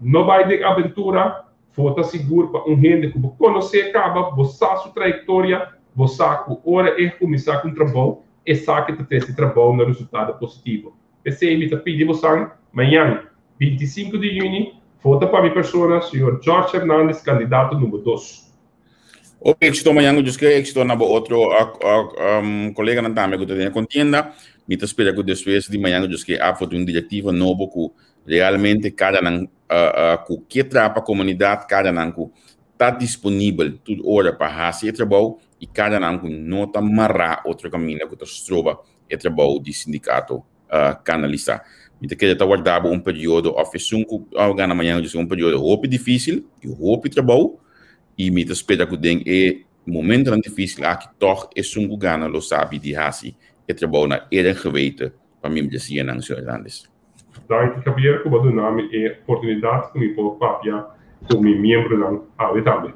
no bai den aventura, vota sigur pa un hende ku bo konosé kaba, bo sa su trayektoria, bo sa ku ora e kuminsá ku un trabou, e sa ke ta trese trabou na resultado positivo. P'esei mi ta pidi bosan mañan, 25 di yüni, vota pa mi persona, señor George Hernandez, kandidato number dos. Hopi éxito mañana, Dios ke éxito na bo otro coleganan tambe ku ta den e contienda. Mi ta spera ku despues di mañana Dios ke APFO tin un directiva nobo ku realmente kada nan ku ke traha pa komunidat, kada nan ku ta disponibel tur ora pa hasi e trabou i kada nan ku no ta mará otro kaminda ku ta stroba e trabou di sindikato kanalisá. Mi ta kere ta warda bo un periodo òf esun ku gana mañana djis un periodo hopi difísil i hopi trabou i mi ta spera ku den e momentonan difísil aki tòg esun ku gana lo sabi di hasi e trabou na eer en geweten pa miembresíanan, señor Hernandez. Danki Javier ku bo a duna mi e oportunidat ku mi por papia ku mi miembronan awe tambe.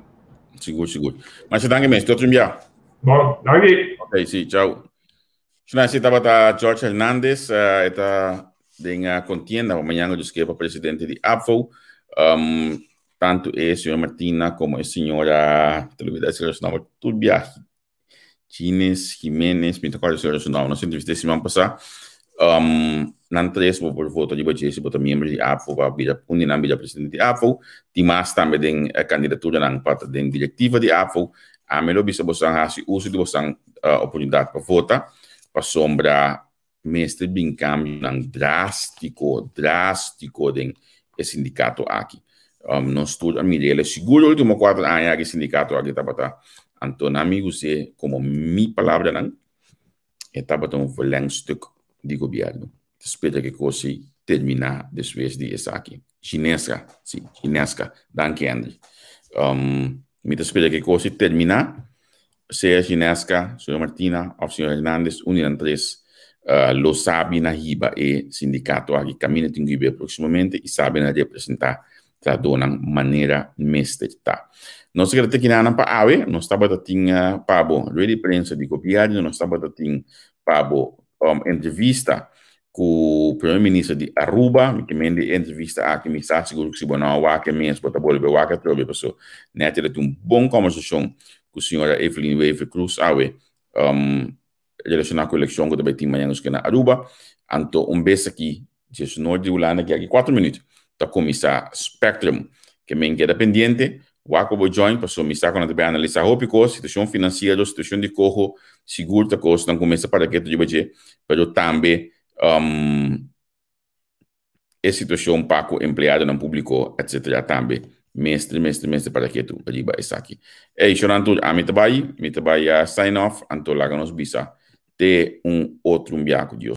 Sigur sigur. Masha danki mes. Tot un bia. Bon, danki. Ok, si, chao. Shunasi tabata George Hernandez, e ta den contienda pa mañana Dios kier pa presidente di APFO. Tanto e señor Martina como e señora, te olvidé su nomber, tur biahe. Gines, Jimenez, mi ta acorda su nomber, nos entrevisté siman pasá. Nan tres bo por vota riba dje si bo ta miembro di APFO pa bira un di nan bira presidente di APFO. Tin mas tambe den candidaturanan pa ta den directiva di APFO. Ami lo bisa bosan hasi uso di bosan oportunidat pa vota pasobra mester bin kambionan drástiko, drástiko den e sindikato aki. Nos tur a mira el sigur ultimo kuater aña aki sindikato aki tabata anto nan mi gust'é komo mi palabranan e tabata un verlengstuk di gobièrnu. Ta spera ku e kos ei terminá despues di esaki. Ginesca, si, Ginesca. Danki Andry. Mi ta spera ku e kos ei terminá, sea Ginesca, señor Martina òf señor Hernandez, un di nan tres lo sabi na hiba e sindikato aki kaminda tin ku hib'é próksimamente i sabi na representá trahadónan manera mester ta. Nos ta keda te kinanan pa awe, nos tabata tin pa bo rueda di prensa di gobièrnu, nos tabata tin pa bo entrevista ku Primer Minister di Aruba, mi ke men di e entrevista aki mi sa sigur ku si bo no a wak e mes bo ta bolbe wak atrobe paso nèt el a tin un bon kòmbersashon ku señora Evelyn Wever Croes awe relashoná ku elekshon ku ta bai tin mañana na Aruba. Anto un bes aki diesnoor di Hulanda ki aki kuater minüt ta kuminsá Spectrum. Ke men keda pendiente, wak pa bo join pasobra mi sa ku nan ta bai analisá hopi kos, situashon finansiero, situashon di koho, sigur ta kosnan ku mester para ketu riba dje, pero tambe e situashon pa ku empleadonan públiko etcetera tambe mester mester mester para ketu riba esaki. Ey, shornan tur, ami ta bai, mi ta bai sign off, anto laga nos bisa te un otro un bia ku Dios.